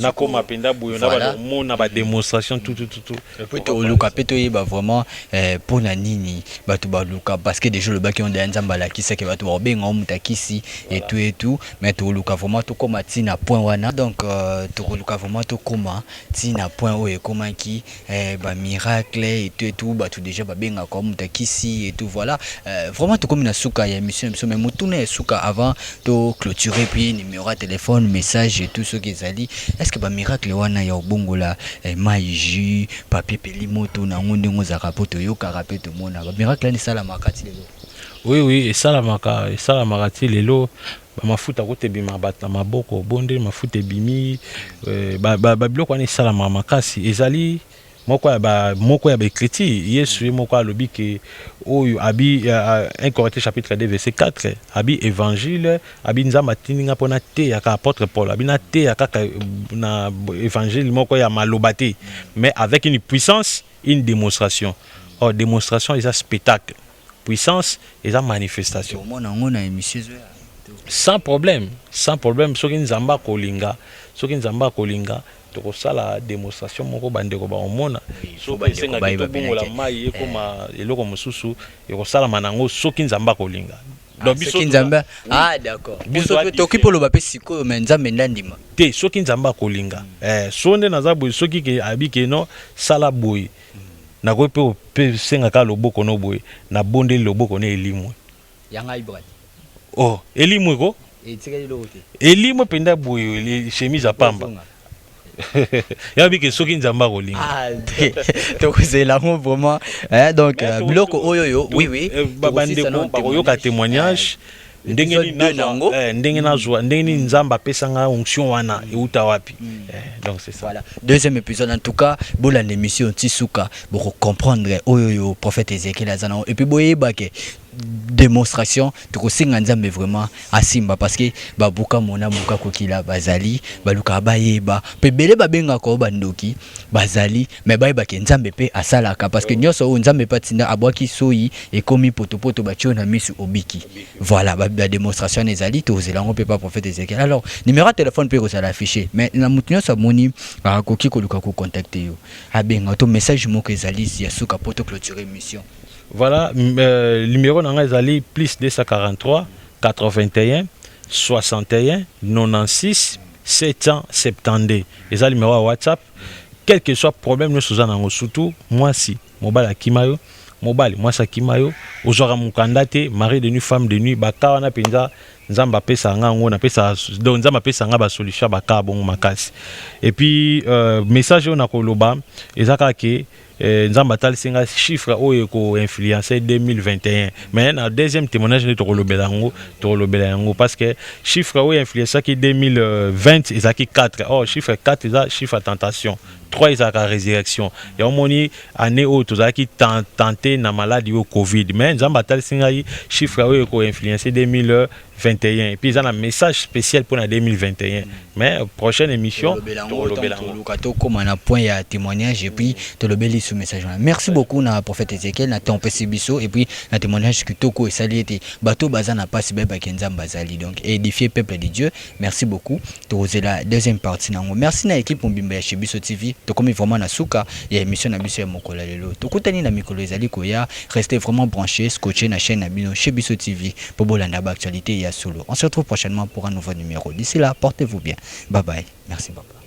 A: nakoma mpenza boye na baomona badémonstration tout tout tout tout.
B: Et puis toluka mpe toyeba vraiment mpona nini bato baluka, parce que déjà olobaki onde ya Nzambe alakisaki bato bakobenga o moto akisi et tout et tout, mais toluka vraiment tokóma ntina point wana. Donc tokoluka vraiment tokóma ntina point oyo ekomaki bamiracle et tout et tout, bato déjà babengaka o moto akisi et tout. Voilà, vraiment tokomi na suka ya émission na biso, mais motuna ya suka avant toclôturer, puis numéro ya téléphone, message et tout soki ezali: est ce que bamiracle wana ya obongola mai jus, papier peli moto nango, ndenge ozalaka mpo toyokaka mpe tomona bamiracle wana, esalamaka ti lelo?
A: Oui, esalamaka, esalamaka ti lelo. Bamafuta kuta ebimaka bato na maboko, bonde mafuta ebimi, babiloko wana esalamaka makasi. Ezali moko ya baécriture. Yesu ye moko alobi ke oyo abi 1 Corinthiens chapitre 2 verset 4, abi évangile, abi Nzambe atindi nga mpona teyaka, apôtre Paul abi nateya kaka na évangile moko ya maloba te, mais avec une puissance, une démonstration. Or démonstration eza spectacle, puissance eza manifestation.
B: Omona yango na émission ezoya.
A: Sans problème, sans problème. Soki Nzambe akolinga, soki Nzambe akolinga, tokosala démonstration moko, bandeko bakomona. Soki esengaki tobongola mai ekoma eloko mosusu, ekosalama nango soki Nzambe akolinga.
B: Donc soki Nzambe, ah d'accord, biso toki mpo loba mpe sikoyo, mais Nzambe nde andima.
A: Te, soki Nzambe akolinga. So nde naza boye, soki ke abi ke no sala boye, nakoki mpe osenga kaka loboko no boye, nabondeli loboko no, elimwe.
B: Yanga ibrad.
A: Oh, elimwe ko.
B: Etikali eloko te.
A: Elimwe mpenza boye, chemise ya pamba yabi ke soki Nzambe akolinga.
B: Ah, tokozela yango vraiment. Donc biloko oyo yo, oui.
A: Bandeko bakoyoka témoignage ndenge nazwa, ndenge nini Nzambe apesanga onction wana, euta wapi. Donc c'est ça.
B: Voilà, deuxième épisode. En tout cas, bolanda émission ti suka, bokocomprendre oyo oyo prophète Ézéchiel aza nango, et puis boyeba ke démonstration tokosenga Nzambe vraiment asimba, parce que babuka mona buka kokila bazali balukaka bayeba mpe ebele babengaka oyo bandoki bazali, mais bayebake Nzambe mpe asalaka, parce que nyonso oyo Nzambe mpe atinda, abwaki soyi ekomi potopoto, batie oyo na misu, obiki. Voilà, badémonstration wana ezali, tozela yango mpe pa prophète Ézéchiel. Alors numéro ya téléphone mpe ekozala affiché, mais na motu nyonso amoni akoki koluka kocontacte yo, abenga to message moko ezali ya suka mpo toclôturer émission.
A: Voilà, numéro na ngai ezali plus 243 81 61 96 772. Eza numéro ya WhatsApp. Quel que soit problème nyonso oza nango, surtout mwasi, mobali akima yo, mobali, mwasi akima yo, ozwaka mokanda te, mari de nuit, femme de nuit, baka wana mpenza, Nzambe apesaka nga yango, napesaka. Donc Nzambe apesaka nga basolution ya baka bongo makasi. Et puis message oyo nakoloba eza kaka ke Nzambe atalisi nga chiffre oyo ekoinfluence 2021, mais na deuxième témoignage nde tokolobela yango, tokolobela yango, parce que chiffre oyo influenceaki 2020 ezalaki 4. Or chiffre 4 eza chiffre ya tentation. 3 ezalaka résurrection. Yango moni année oyo tozalaki tenté na maladie oyo Covid, mais Nzambe atalisi ngai chiffre oyo ekoinfluence 2021. Et puis eza na message spécial mpona 2021, mais prochaine émission
B: tolobela yango. Tokóma na point ya témoignage et puis tolobeli su message wana. Merci beaucoup na prophète Ezekiel na temps opesi biso et puis na témoignage kitoko esali ete bato baza na mpasi bayebaki Nzambe azali. Donc édifier peuple de Dieu, merci beaucoup. Tokozela deuxième partie nango. Merci na équipe mobimba ya Chez Biso TV. Tokomi vraiment na suka ya émission na biso ya mokolo ya lelo. Tokutani na mikolo ezali koya. Restez vraiment branché, scotché na chaîne na bino Chez Biso TV po bolanda baactualité ya solo. On se retrouve prochainement pour un nouveau numéro. D'ici là, portez-vous bien. Bye bye. Merci papa.